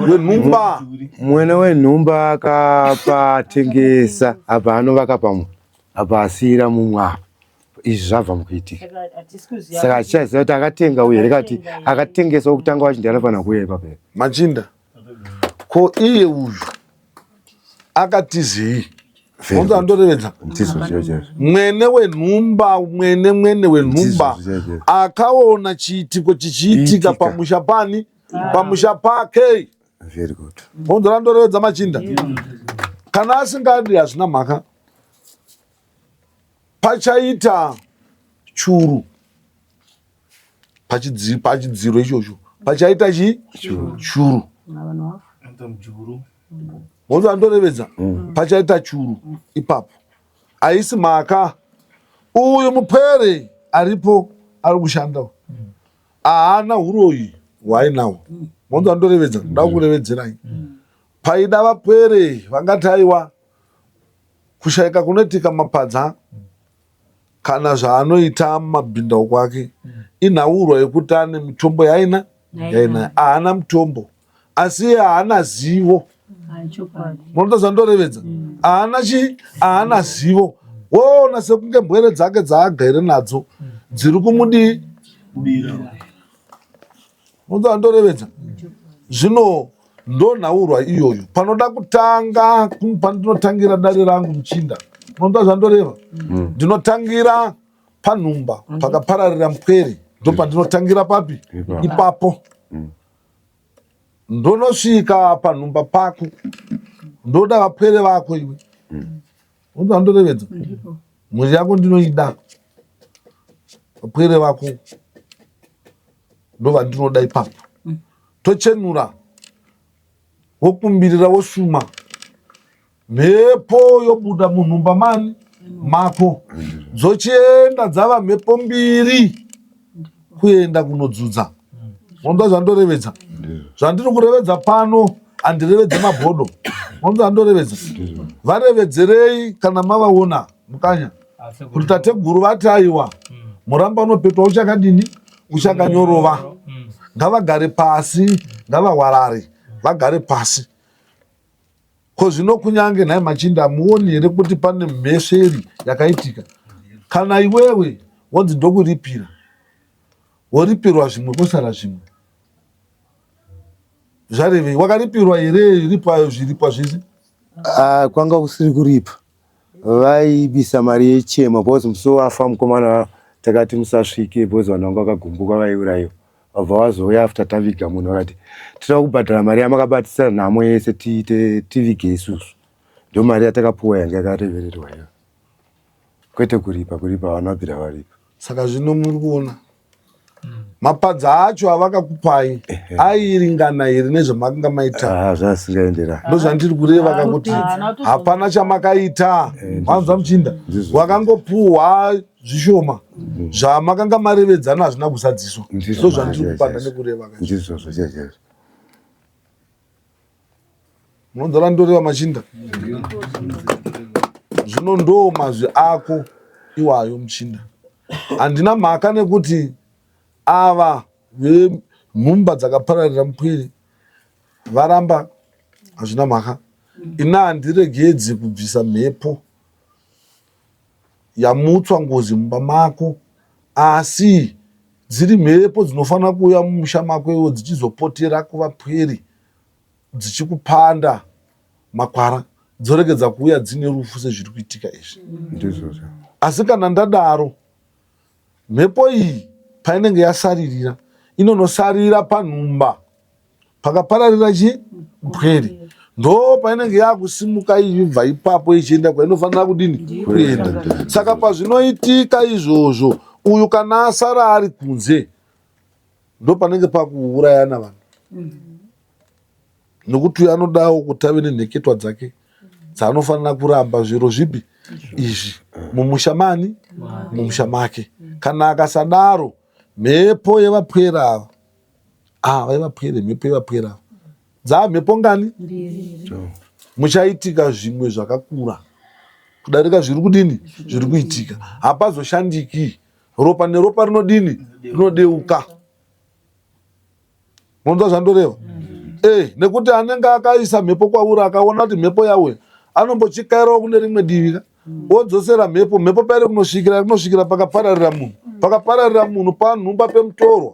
Speaker 4: wenhumba
Speaker 6: mwene wenhumba akapatengesa apa anovaka pamwe apa asiira mumwe apa izvi zvabva mukuitika saka achichaziva kuti akatenga uye here kati akatengesa wokutanga wacho ndiye anofanira kuuya ipapo here
Speaker 4: machinda ko iye uyu akatizei
Speaker 6: Very
Speaker 4: onzi andorevedza
Speaker 6: ndizvo zviro chaizvo
Speaker 4: mwene wenhumba mwene mwene wenhumba
Speaker 6: Ndizvo zviro chaizvo.
Speaker 4: akaona chiitiko chichiitika
Speaker 6: Itika.
Speaker 4: pamusha pani pamusha pake.
Speaker 6: Very good.
Speaker 4: Monzora ndorevedza machinda. Kana asingadi hazvina mhaka. Pachaita churu pachidziro ichocho pachaita chi churu. Monzora ndorevedza pachaita churu ipapo. Haisi mhaka uyu mupwere aripo ari kushanda haana huroyi hwaainahwo monzwa ndorevedza ndoda kukurevedzerai paida vapwere vangati aiwa kushaika kunoitika mapadza kana zvaanoita mumabhindauko ake inhaurwa yekuti ane mitombo yaaina yainayo haana mutombo asi iye haana zivo munoita zvandorevedza haana chi haana zivo woona sekunge mbwere dzake dzaagaire nadzo dziri kumudii munoita zvandorevedza zvino ndonhaurwa iyoyo panoda kutanga pandinotangira dare rangu muchinda munoita zvandoreva ndinotangira panhumba pakapararira mupwere ndopandinotangira papi ipapo Ndonosvika panhumba pako ndoda vapwere vako iwe mm. Unoda ndorevedza mhuri yako ndinoida vapwere vako ndovandinoda ipapo mm. Tochenura wokumbirira wosuma Mhepo yobuda munhumba mani mako dzochienda dzava mhepo mbiri kuenda kunodzudza. Monzwa zvandorevedza? Zvandiri kurevedza pano handirevedze mabhodo. Monzwa zvandorevedza? Varevedzerei kana mavaona mukanya kuti tateguru vati aiwa muramba unopetwa uchakadini uchakanyorova. Ngavagare pasi, ngavahwarare vagare pasi. Ko zvino kunyange nhai machinda hamuoni here kuti pane mhesveri yakaitika? Kana iwewe wonzi ndokuripira, woripirwa zvimwe kosara zvimwe. Zvarevei? Wakaripirwa here ripa zviripwa zvese?
Speaker 6: Ah, kwanga kusiri kuripa. Vaibisa mari yechema because musi wafa mukomana takati musasvike because vanhu vanga vakagumbuka vaiurayiwa. Vabva vazouya after taviga munhu vakati tinoda kubhadhara mari yamakabatisa nhamo yese tiite tivige isusu. Ndo mari yatakapuwa yanga yakarevererwa iyo. Kwete kuripa, kuripa havana kubvira varipa.
Speaker 4: Saka zvino muri kuona mapadza acho avakakupai airingana here nezvamakanga maita?
Speaker 6: Ah, zvasingaenderani.
Speaker 4: Ndozvandiri kureva kakuti hapana chamakaita.
Speaker 6: Eh,
Speaker 4: Wanzwa muchinda?
Speaker 6: Ndizvo.
Speaker 4: Wakangopuhwa zvishoma zvamakanga marevedzana hazvina kuzadziswa.
Speaker 6: Ndizvo
Speaker 4: Ndozvandiri
Speaker 6: chaizvo.
Speaker 4: kupanda nekureva ka.
Speaker 6: Ndizvozvo chaizvo.
Speaker 4: Munonzwa ndoreva machinda? Zvino ndo mazwi ako iwayo muchinda. Handina mhaka nekuti ava vemhumba dzakapararira mupwere varamba, hazvina mhaka. Ini handiregedzi kubvisa mhepo yamutswa ngozi mumba mako asi dziri mhepo dzinofanira kuuya mumusha mako iwo dzichizopotera kuva pwere dzichikupanda makwara dzoregedza kuuya dzine rufu sezviri kuitika izvi.
Speaker 6: Ndizvozvo.
Speaker 4: Asi kana ndadaro mhepo iyi painenge yasaririra inonosarira panhumba pakapararira chi pwere ndo painenge yakusimuka ichibva ipapo ichienda kwainofanira kudini kuenda. Saka pazvinoitika izvozvo uyu kana asara ari kunze ndo panenge pakuurayana vanhu nokuti uyu anodawo kuti ave nenheketwa dzake dzaanofanira kuramba zviro zvipi izvi mumusha mani mumusha make. Kana akasadaro mhepo yevapwere ava ah, vaivapwere mhepo yevapwere ava dzaa mhepo ngani muchaitika zvimwe zvakakura kudarika zviri kudini zviri kuitika hapazoshandiki ropa neropa rinodini rinodeuka Munonzwa zvandoreva? Mm. Eh, nekuti anenge akaisa mhepo kwauri akaona kuti mhepo yauya anombochikairawo kune rimwe divi ka mm. wodzosera mhepo mhepo pairi kunosvikira kunosvikira pakapararira munhu mm. pakapararira munhu panhumba pemutorwa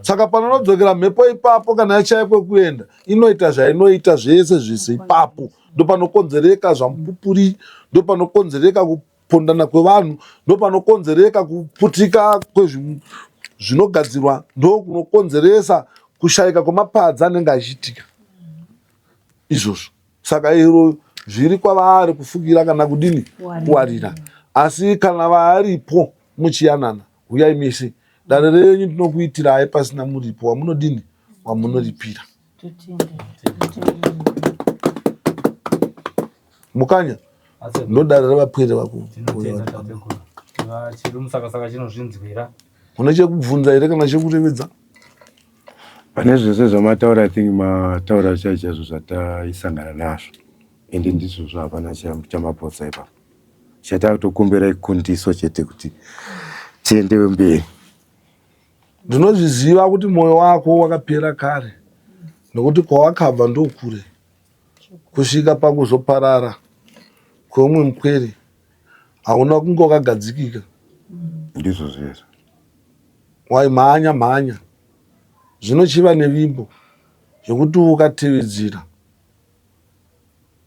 Speaker 4: saka panonodzokera mhepo ipapo kana yachaya kwekuenda inoita zvainoita zvese zvese ipapo ndopanokonzereka zvamupupuri ndopanokonzereka kupondana kwevanhu ndopanokonzereka kuputika kwezvinogadzirwa ndokunokonzeresa Kushayika kwemapadza anenge achiitika izvozvo. Saka iro zviri kwavari kufugira kana kudini kuwarira. Asi kana varipo muchiyanana, huyai mese. Dare renyu ndinokuitirai pasina muripo wamunodini wamunoripira. Mukanya ndodare revapwere vako.
Speaker 7: Chiri musakasaka chinozvinzwira.
Speaker 4: Une chekubvunza here kana chekurevedza?
Speaker 6: Pane zvese zvamataura I think mataura chaizvo chaizvo zvataisangana nazvo ende ndizvozvo hapana chamapotsa ipapo. Chatakutokumbira ikundiso chete kuti tiendewe mberi.
Speaker 4: Ndinozviziva kuti mwoyo wako wakapera kare nokuti kwawakabva ndokure kusvika pakuzoparara kweumwe mupwere hauna kunge wakagadzikika.
Speaker 6: Ndizvo zvezvo.
Speaker 4: Waimhanya mhanya zvino chiva nevimbo yekuti ukatevedzera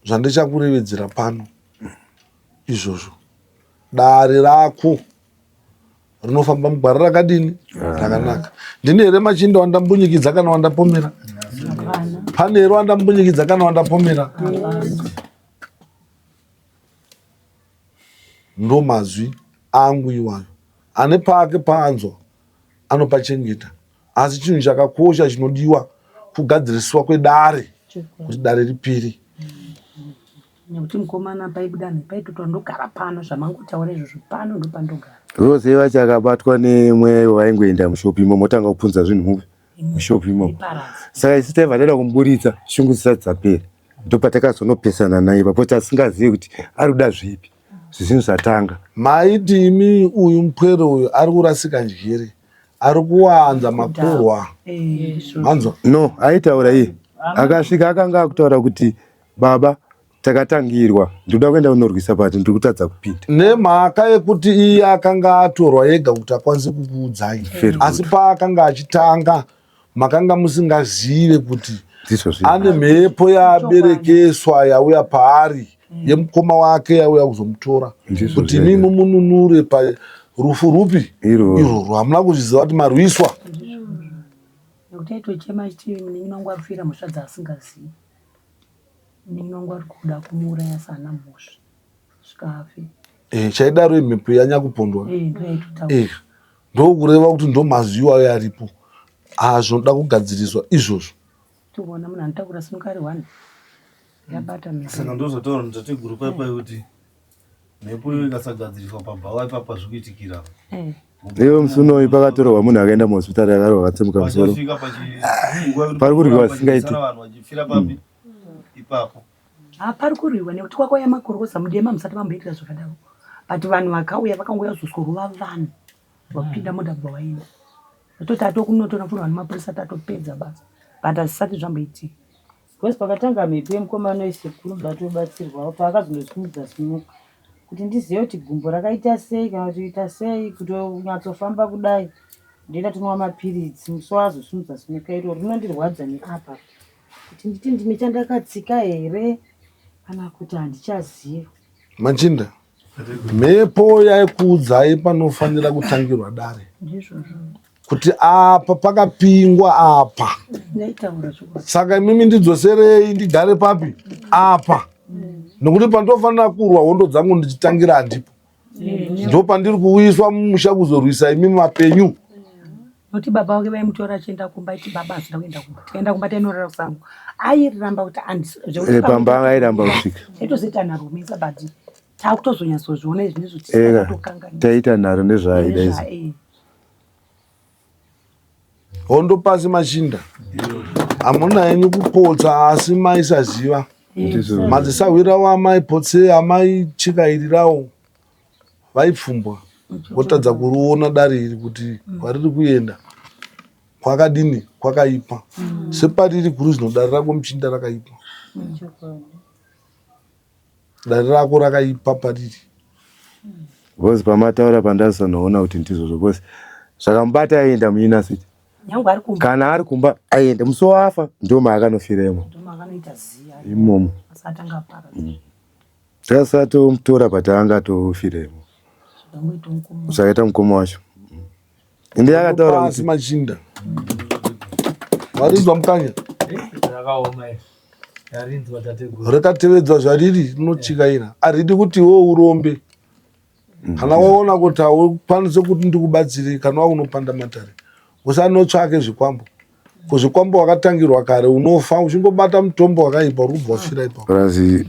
Speaker 4: zvandichakurevedzera pano izvozvo dare rako rinofamba mugwara rakadini rakanaka. Ndini here machinda wandambunyikidza kana wandapomera? Pane here wandambunyikidza kana wandapomera? Ndomazwi angu iwayo. Ane pake paanzwa anopachengeta, asi chinhu chakakosha chinodiwa kugadziriswa kwedare kuti dare ripere.
Speaker 8: Nekuti mukomana paibuda mhepo aitotwa ndogara pano zvamangotaura izvozvo pano ndopandogara.
Speaker 6: Rose vacho akabatwa nemweya iwo vaingoenda mushop imomo otanga kupunza zvinhu mupi mushop imomo. Saka isu taibva taida kumuburitsa shungu dzisati dzapera. Ndopatakazonopesana naye ipapo tasingazive kuti ari kuda zvipi zvezvinhu zvatanga.
Speaker 4: Maiti imi uyu mupwere uyu ari kurasika njere ari kuwanza makurwa. Manzwa?
Speaker 6: No, aitaura iye. Akasvika akanga akutaura kuti Baba, takatangirwa. Ndinoda kuenda kunorwisa but ndiri kutadza kupinda.
Speaker 4: Nemhaka yekuti iye akanga atorwa ega kuti akwanise kukuudzai. Asi paakanga achitanga makanga musingazive kuti ane mhepo yaaberekeswa yauya paari mm. yemukoma wake yauya kuzomutora kuti imi mumununure parufu rupi irworwo. Hamuna kuzviziva kuti marwiswa.
Speaker 8: Nekuti aitochema achiti munin'ina wangu afira mhosva dzaasingazivi. Munin'ina wangu ari kuda kumuuraya sana mhosva svika afe.
Speaker 4: Eh, chaidaro imhepo yanyakupondwa. Eh, ndoyaitotaura. Eh, ndokureva kuti ndomazwi iwayo aripo. Ah, zvinoda kugadziriswa izvozvo.
Speaker 8: Toona munhu anotakura simuka ari one. Yabata mhepo.
Speaker 5: Saka ndozvataura natateguru pai pai kuti mhepo iyo ikasagadziriswa pabhawa ipapa zviri kuitikira.
Speaker 8: Eh.
Speaker 6: Iwe musi unoyu pakatorohwa munhu akaenda muhospitari akarohwa akatsemuka musoro. Pari kurwiwa zvisingaiti.
Speaker 5: Vanhu vachifira papi? Ipapo.
Speaker 8: Ha pari kurwiwa nekuti kwakauya makorokoza mudema musati mamboitira zvakadaro. But vanhu vakauya vakangouya kuzosworova vanhu vapinda mota kubva vaenda. Tototi atokunotora mfura vanhu mapurisa tatopedza basa. But hazvisati zvamboitika.
Speaker 9: Because pakatanga mhepo yemukomana uyu sekuru ndatobatsirwawo paakazondosimudza simuka kuti ndizive kuti gumbo rakaita sei kana kuti ita sei kutonyatsofamba kudai ndoenda tonwa mapiritsi musi waazosumudza simuka iro rinondirwadza neapa kuti nditi ndine chandakatsika here kana kuti handichaziva.
Speaker 4: Machinda, mhepo yaikuudzai panofanira kutangirwa dare kuti apa pakapingwa apa saka imimi ndidzoserei ndigare papi apa nokuti pandofanira kurwa hondo dzangu ndichitangira handipo ndopandiri kuuyiswa mumusha kuzorwisa imimi mapenyu
Speaker 8: nokuti baba vake vaimutora achienda kumba aiti baba hazvina kuenda kumba tikaenda kumba tainorara kusango airamba kuti
Speaker 6: eh, pamba airamba kusvika
Speaker 8: taitozoita nharo misa but takutozonyatsozviona izvi nezvotokanganisa
Speaker 6: taita nharo nezvaaida izvi eh.
Speaker 4: Hondo pasi machinda. Hamuna henyu kupotsa asi maisaziva. Madzisahwira wamai potse amai chikairirawo vaipfumbwa votadza kuriona dare iri kuti kwariri kuenda kwakadini kwakaipa separiri kuri zvino dare rako muchinda rakaipa. Dare rako rakaipa pariri.
Speaker 6: Because pamataura pandazanoona kuti ndizvozvo because zvakamubata aienda muuniversity
Speaker 8: Nyangwe ari kumba.
Speaker 6: Kana ari kumba aienda musi wafa ndo maakanofira imo. Imomo. Mm. Tasatomutora but anga atofira imo. Zvakaita mukoma wacho. Ende akataura
Speaker 4: kuti machinda. Warinzwa mukanya? Rikatevedzwa zvariri rinotikaira. Haridi kuti iwe urombe. Kana waona kuti haukwanise kuti ndikubatsire kana wakunopanda matare usanotsvake zvikwambo. Kuzvikwambo wakatangirwa kare unofa uchingobata mutombo wakaipa uri kubva wafira ipapo.
Speaker 6: Purazi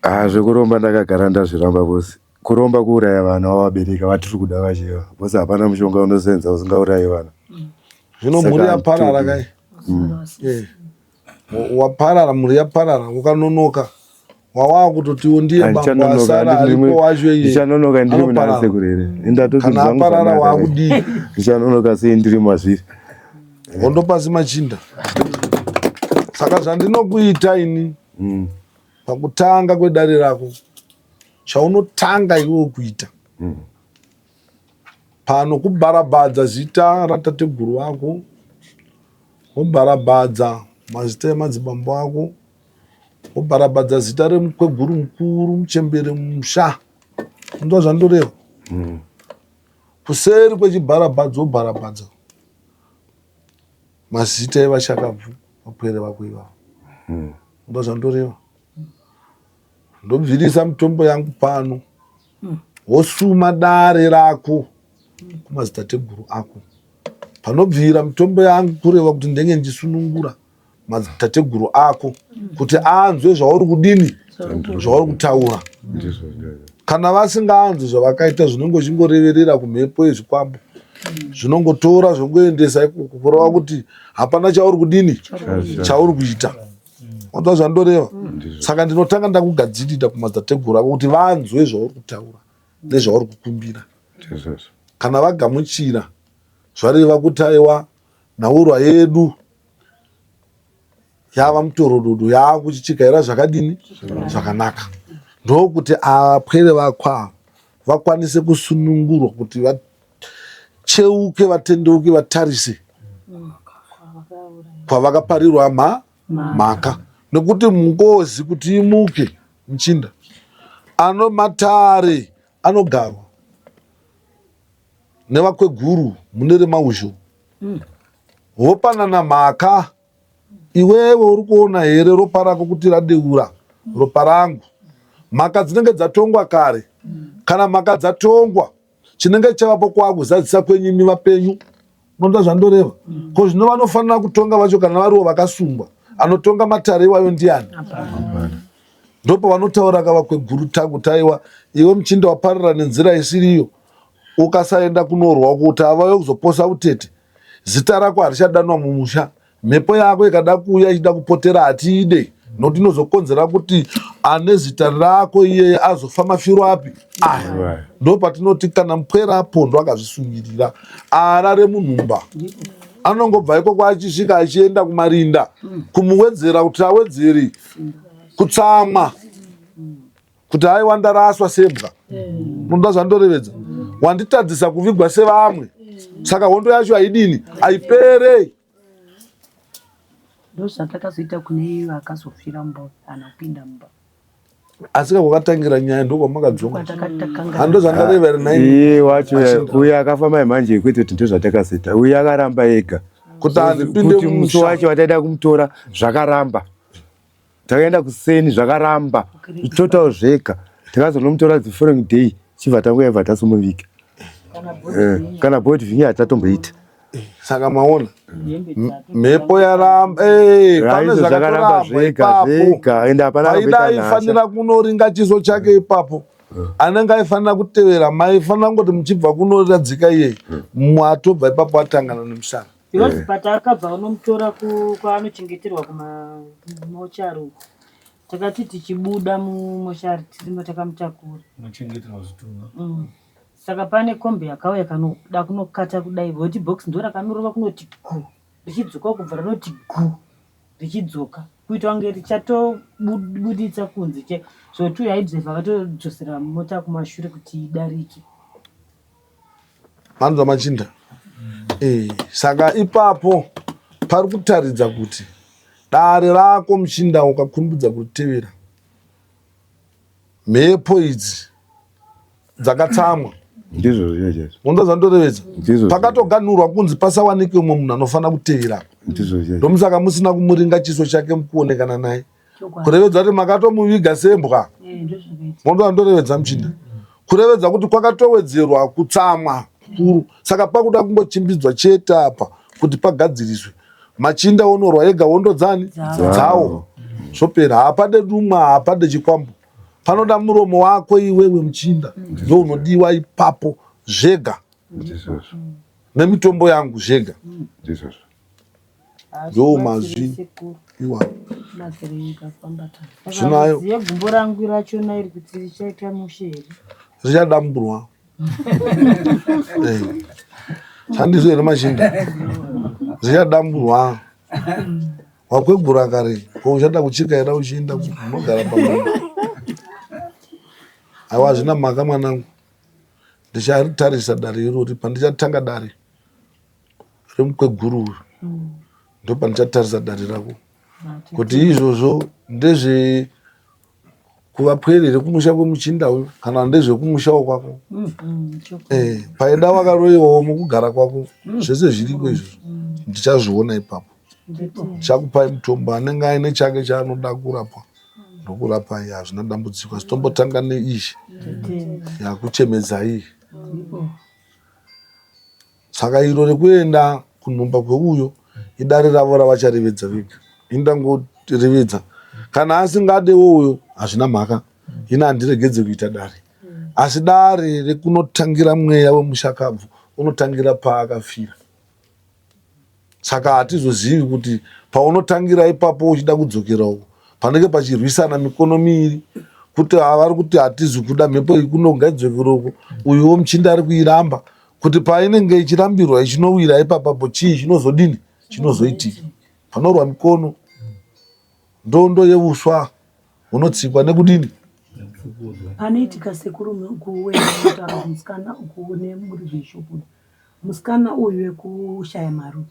Speaker 6: ah, zvekuromba ndakagara ndazviramba bosi. Kuromba kuuraya vana wavabereka vatiri kuda vacheva bosi, hapana mushonga unosenza usingaurayi vana.
Speaker 4: Zvino mhuri yaparara kai. Eh. Waparara mhuri yaparara ukanonoka wawaakutotiwo ndiye bambo asara aripo wacho iye.
Speaker 6: Ndichanonoka ndiri muna sekuru here? Ndatoti
Speaker 4: Kana aparara waakudii?
Speaker 6: Ndichanonoka sei ndiri mazviri?
Speaker 4: Hondo pasi machinda. Saka zvandinokuita ini pakutanga kwedare rako chaunotanga iwewe kuita pano kubarabadza zita ratateguru vako wobarabadza mazita emadzibambo ako wobarabadza zita remukweguru mukuru muchembere mumusha unzwa zvandoreva kuseri kwechibharabhadzo wobarabadza mazita evashakabvu vapwere vako ivavo unzwa zvandoreva ndobvirisa mitombo yangu pano wosuma dare rako kumadzitateguru ako panobvira mitombo yangu kureva kuti ndenge ndichisunungura madzitateguru ako kuti anzwe zvauri kudini zvauri kutaura kana vasingaanzwi zvavakaita zvinonge zvichingoreverera kumhepo yezvikwambo zvinongotora zvongoendesa ikoko kureva kuti hapana chauri kudini chauri kuita wanzwa zvandoreva saka ndinotanga ndakugadzirira kumadzitateguru ako kuti vanzwe zvauri kutaura nezvauri kukumbira kana vagamuchira zvareva kuti aiwa nhaurwa yedu yava mutorododo yaakuchichikaira zvakadini zvakanaka ndokuti apwere vako ava vakwanise kusunungurwa kuti vacheuke vatendeuke vatarise kwavakaparirwa ma mhaka nekuti ngozi kuti imuke muchinda ano matare anogarwa nevakweguru mune remauzho vopanana mhaka iwewe uri kuona here ropa rako kuti radeura ropa rangu mhaka dzinenge dzatongwa kare kana mhaka dzatongwa chinenge chavapo kwakuzadzisa kwenyu imi vapenyu unoda zvandoreva ko zvino vanofanira kutonga vacho kana variwo vakasungwa anotonga matare iwayo ndiani ndopavanotaura ka vakweguru tangu taiwa iwe muchinda waparira nenzira isiriyo ukasaenda kunorwa kuti avayo kuzoposa utete zita rako harichadanwa mumusha mhepo yako ikada kuuya ichida kupotera hatiide nokuti inozokonzera kuti ane zita rako iyeye azofa mafiro api aya ndo patinoti kana mupwere apondwa akazvisungirira arare munhumba anongobva ikoko achisvika achienda kumarinda kumuwedzera kuti awedzere kutsamwa kuti haiwa ndaraswa sembwa unoda zvandorevedza wanditadzisa kuvigwa sevamwe saka hondo yacho haidini haipere
Speaker 8: ndozvatakazoita kune iyo akazofira mumba ana kupinda mumba
Speaker 4: asi kakwakatangira nyaya ndokwamakadzonga hando zvandareva here
Speaker 6: naiye wacho uyo akafa mai manje kwete kuti ndozvatakazoita uyo akaramba ega
Speaker 4: kuti andipinde
Speaker 6: musi wacho wataida kumutora zvakaramba takaenda kuseni zvakaramba total zvega takazonomutora the following day chibva tanguya ibva tasomuviga eh, kana body vinya hatatomboita
Speaker 4: saka maona mhepo yaramba eh, pane
Speaker 6: zvakaramba zvega zvega ende hapana
Speaker 4: aida aifanira kunoringa chiso chake ipapo eh. anenge aifanira kutevera maifanira kungoti muchibva kunoradzika iyeye mumwe atobva ipapo atangana nemusana
Speaker 9: Because eh. patakabva unomutora kwaanochengeterwa kumamochari uko takati tichibuda mumochari tirimo takamutakura
Speaker 5: unochengeterwa zvitunha
Speaker 9: Saka pane kombi yakauya kanoda kunokata kudai voti box ndorakanorova kunoti gu richidzoka kubva rinoti gu richidzoka kuita kunge richatobuditsa kunze che zvoti uyo aidriver akatodzosera mota kumashure kuti idarike.
Speaker 4: Manzwa machinda? Eh, saka ipapo pari kutaridza kuti dare rako muchinda ukakurumbidza kutevera mhepo idzi dzakatsamwa
Speaker 6: ndizvo zviya chaizvo
Speaker 4: unza zvandorevedza
Speaker 6: Ndizvo
Speaker 4: pakatoganhurwa kunzi pasawanike umwe munhu anofanira kutevera Ndomusaka musina kumuringa chiso chake mukuonekana naye. Kurevedza kuti makatomuviga sembwa.
Speaker 8: Eh,
Speaker 4: Mondo ndorevedza muchinda. Kurevedza kuti kwakatowedzerwa kutsamwa kukuru. Saka pakuda kungochimbidzwa chete apa kuti pagadziriswe. Machinda onorwa ega hondo dzani? Dzawo. Zvopera. Hapade dumwa, hapade chikwambo. Panoda muromo wako iwewe muchinda. Ndo unodiwa ipapo zvega.
Speaker 6: Ndizvozvo.
Speaker 4: Nemitombo yangu zvega.
Speaker 6: Ndizvozvo.
Speaker 4: Ndo mazwi iwa. Zvino
Speaker 9: Ziye gumbo rangu rachona iri kuti richaita mushe here?
Speaker 4: Richadamburwa. Eh. Handizvo here machinda? Richadamburwa. Wakwegura kare, ko uchada kuchikaira uchienda unogara pamwe. Aiwa hazvina mhaka mwanangu. Ndicharitarisa dare irori pandichatanga dare remukweguru uyu. Ndopandichatarisa dare rako. Kuti izvozvo ndezve kuva pwere here kumusha kwemuchinda uyu kana ndezvekumushawo kwako. Eh, paida wakaroyiwawo mukugara kwako zvese zviriko izvozvo. Ndichazviona ipapo. Ndichakupai mutombo anenge aine chake chaanoda kurapwa ndokurapai, hazvina dambudziko. Asi tombotanga neiyi yakuchemedzai. Saka iro rekuenda kunhumba kweuyo idare ravo ravacharevedza vega. Ini ndangorevedza. Kana asingadewo uyo hazvina mhaka. Ini handiregedze kuita dare. Asi dare rekunotangira mweya wemushakabvu unotangira paakafira. Saka hatizozivi kuti paunotangira ipapo uchida kudzokera uko panenge pachirwisana mikono miiri kuti vari kuti hatizi kuda mhepo iyi kuno ngaidzokere uko, uyuwo muchinda ari kuiramba kuti painenge ichirambirwa ichinowira ipapapo chii chinozodini chinozoitika panorwa mikono ndondo yeuswa hunotsikwa nekudini
Speaker 8: panoitika sekuru kuwetaura musikana ukuone muri zveshopu musikana uyu wekushaya mari uyu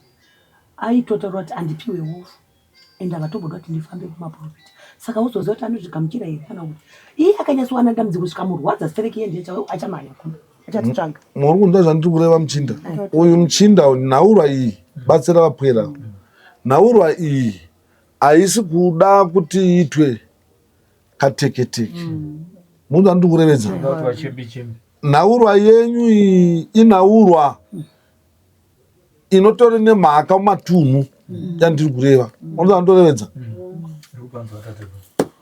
Speaker 8: aitotaura kuti andipiwe wofu and avatomboda kuti ndifambe kumaprofita saka uzoziva kuti anozvigamuchira here kana kuti iye akanyatsowana dambudziko zvikamurwadza stereki iye ndiye achamhanya kuno achatitsvaga.
Speaker 4: Muri kunzwa zvandiri kureva muchinda? Uyu muchinda uyu nhaurwa iyi batsira vapwera. Nhaurwa iyi haisi kuda kuti iitwe kateketeke. Munzwa ndiri kurevedza? Nhaurwa yenyu iyi inhaurwa inotori nemhaka mumatunhu yandiri kureva. Munzwa ndorevedza?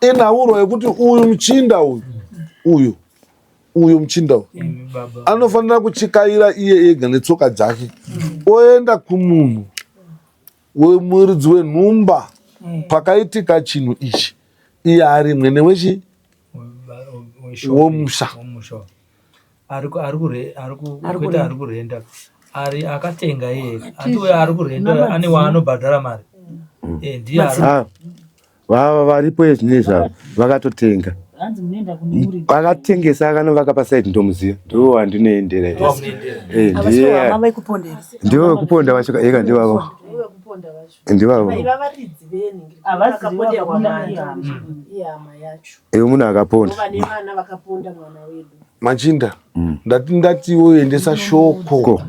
Speaker 4: Inhaurwa yekuti uyu muchinda uyu uyu uyu muchinda uyu anofanira kuchikaira iye ega netsoka dzake oenda kumunhu wemuridzi wenhumba pakaitika chinhu ichi iye ari mwene wechi womusha
Speaker 7: kwete ari kurenda ari akatenga iye ati uyo ari kurenda ane waanobhadhara mari eh, ndiye
Speaker 6: ah, vava varipo ezvinezvi ava vakatotenga akatengesa akanovaka pasaidi ndomuziva ndiwo wandinoendera eh, ndiwo wekuponda vacho eka ndivavo ndivavo iwe munhu akaponda
Speaker 4: machinda mm. ndati ndatiwo endesa shoko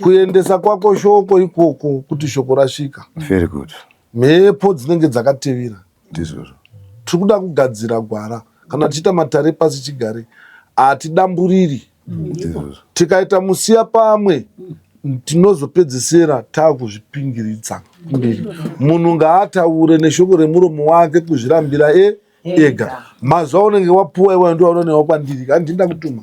Speaker 4: kuendesa kwako shoko ikoko kuti shoko rasvika
Speaker 6: very good
Speaker 4: mhepo dzinenge dzakatevera
Speaker 6: ndizvozvo
Speaker 4: tiri kuda kugadzira gwara kana tichiita matare pasi chigare hatidamburiri tikaita musiya pamwe tinozopedzisira taakuzvipingiridza kumberi munhu ngaataure neshoko remuromo wake kuzvirambira e ega mazuva unenge wapuwa iwayo ndiwo aunonewa kwandiri handina kutuma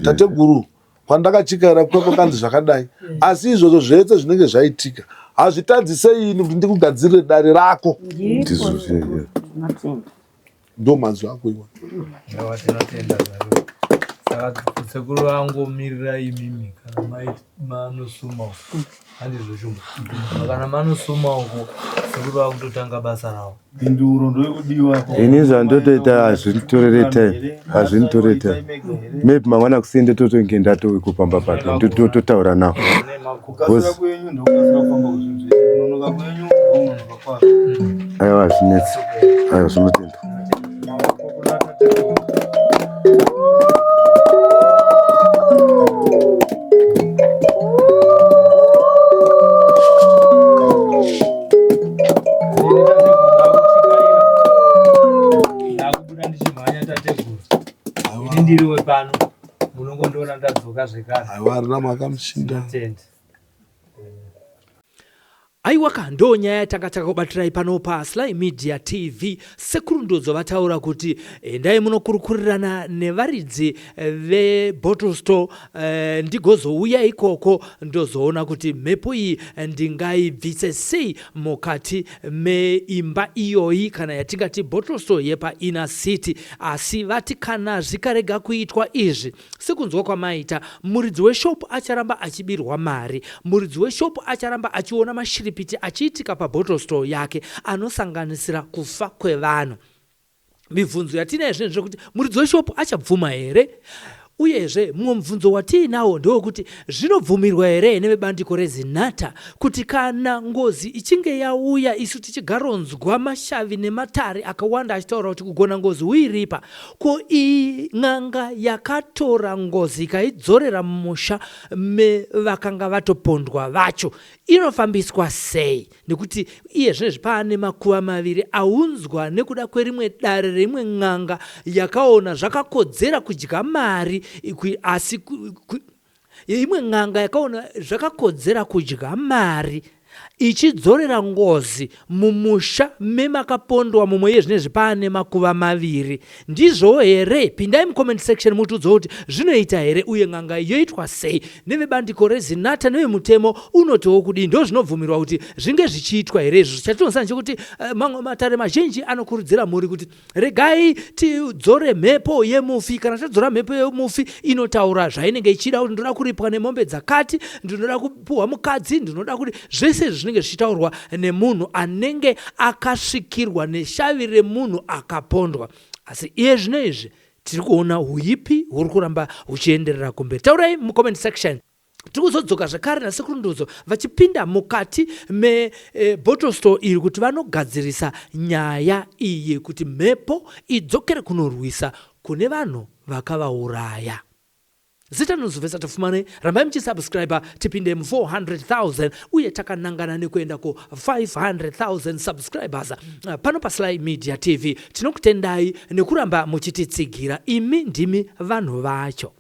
Speaker 4: tateguru kwandakachikaira kuya kwakanzi zvakadai asi izvozvo zvese zvinenge zvaitika hazvitadzise ini kuti ndikugadzirire dare rako ndo manzwi ako iwa
Speaker 7: Aiwa tinotenda zvaro. Saka sekuru vangomirira imimi kana manosuma uko. Handizvo shumba. Kana manosuma uko sekuru vakutotanga basa ravo.
Speaker 5: Mhinduro ndoyekudiwa.
Speaker 6: Ini zvandotoita hazvinditorere time, hazvinditorere time. Maybe mangwana kuseni ndototonge ndatove pamba pake ndototaura nawo.
Speaker 5: Kukasira kwenyu ndokukasira kufamba kwezvinhu zvese, kunonoka kwenyu ndokunonoka kwazvo.
Speaker 6: Aiwa hazvinetsi, aiwa zvinotenda.
Speaker 7: ndiri wepano munongondiona ndadzoka zvekare.
Speaker 4: Aiwa harina mhaka muchinda.
Speaker 7: Tinotenda.
Speaker 1: Aiwaka ndo nyaya yatanga takakubatirai pano paSly Media TV. Sekuru Ndudzo vataura kuti endai munokurukurirana nevaridzi vebottle store eh, ndigozouya ikoko ndozoona kuti mhepo iyi ndingaibvise sei mukati meimba iyoyi kana yatingati bottle store yepainner city. Asi vati kana zvikarega kuitwa izvi Sekunzwa kwamaita, muridzi weshop acharamba achibirwa mari. Muridzi weshop acharamba achiona mashiripiti achiitika pabottle store yake anosanganisira kufa kwevanhu. Mibvunzo yatinayo zvino ndezvekuti muridzi weshop achabvuma here? Uyezve mumwe mubvunzo watiinawo ndewekuti zvinobvumirwa here nevebandiko reZinatha kuti kana ngozi ichinge yauya isu tichigaronzwa mashavi nematare akawanda achitaura kuti kugona ngozi huiripa Ko iyi n'anga yakatora ngozi ikaidzorera mumusha mevakanga vatopondwa vacho inofambiswa sei? Nekuti iye zvinezvi paane makuva maviri aunzwa nekuda kwerimwe dare reimwe n'anga yakaona zvakakodzera kudya mari asi Imwe n'anga yakaona zvakakodzera kudya mari ichidzorera ngozi mumusha memakapondwa mumwe iye zvinezvi paane makuva maviri. Ndizvowo here? Pindai mucomment section mutiudzewo kuti zvinoita here uye n'anga iyi yoitwa sei nevebandiko reZinatha nevemutemo unotiwo kudii? Ndozvinobvumirwa kuti zvinge zvichiitwa here izvozvo? Chatinoziva ndechekuti eh, mamwe matare mazhinji anokurudzira mhuri kuti Regai tidzore mhepo yemufi. Kana tadzora mhepo yemufi inotaura zvainenge ichida kuti ndinoda kuripwa nemombe dzakati, ndinoda kupuhwa mukadzi, ndinoda kuti zvese izvi zvinenge zvichitaurwa nemunhu anenge akasvikirwa neshavi remunhu akapondwa. Asi iye zvino izvi tiri kuona huipi huri kuramba huchienderera kumberi. Taurai mucomment section. Tiri kuzodzoka zvekare naSekuru Ndudzo vachipinda mukati mebottle eh, store iri kuti vanogadzirisa nyaya iyi kuti mhepo idzokere kunorwisa kune vanhu vakavauraya. Zita rinozovesa tafumane, rambai muchisubscriber tipinde mu 400,000 uye takanangana nekuenda ku 500,000 subscribers eh, pano paSly Media TV. Tinokutendai nekuramba muchititsigira, imi ndimi vanhu vacho.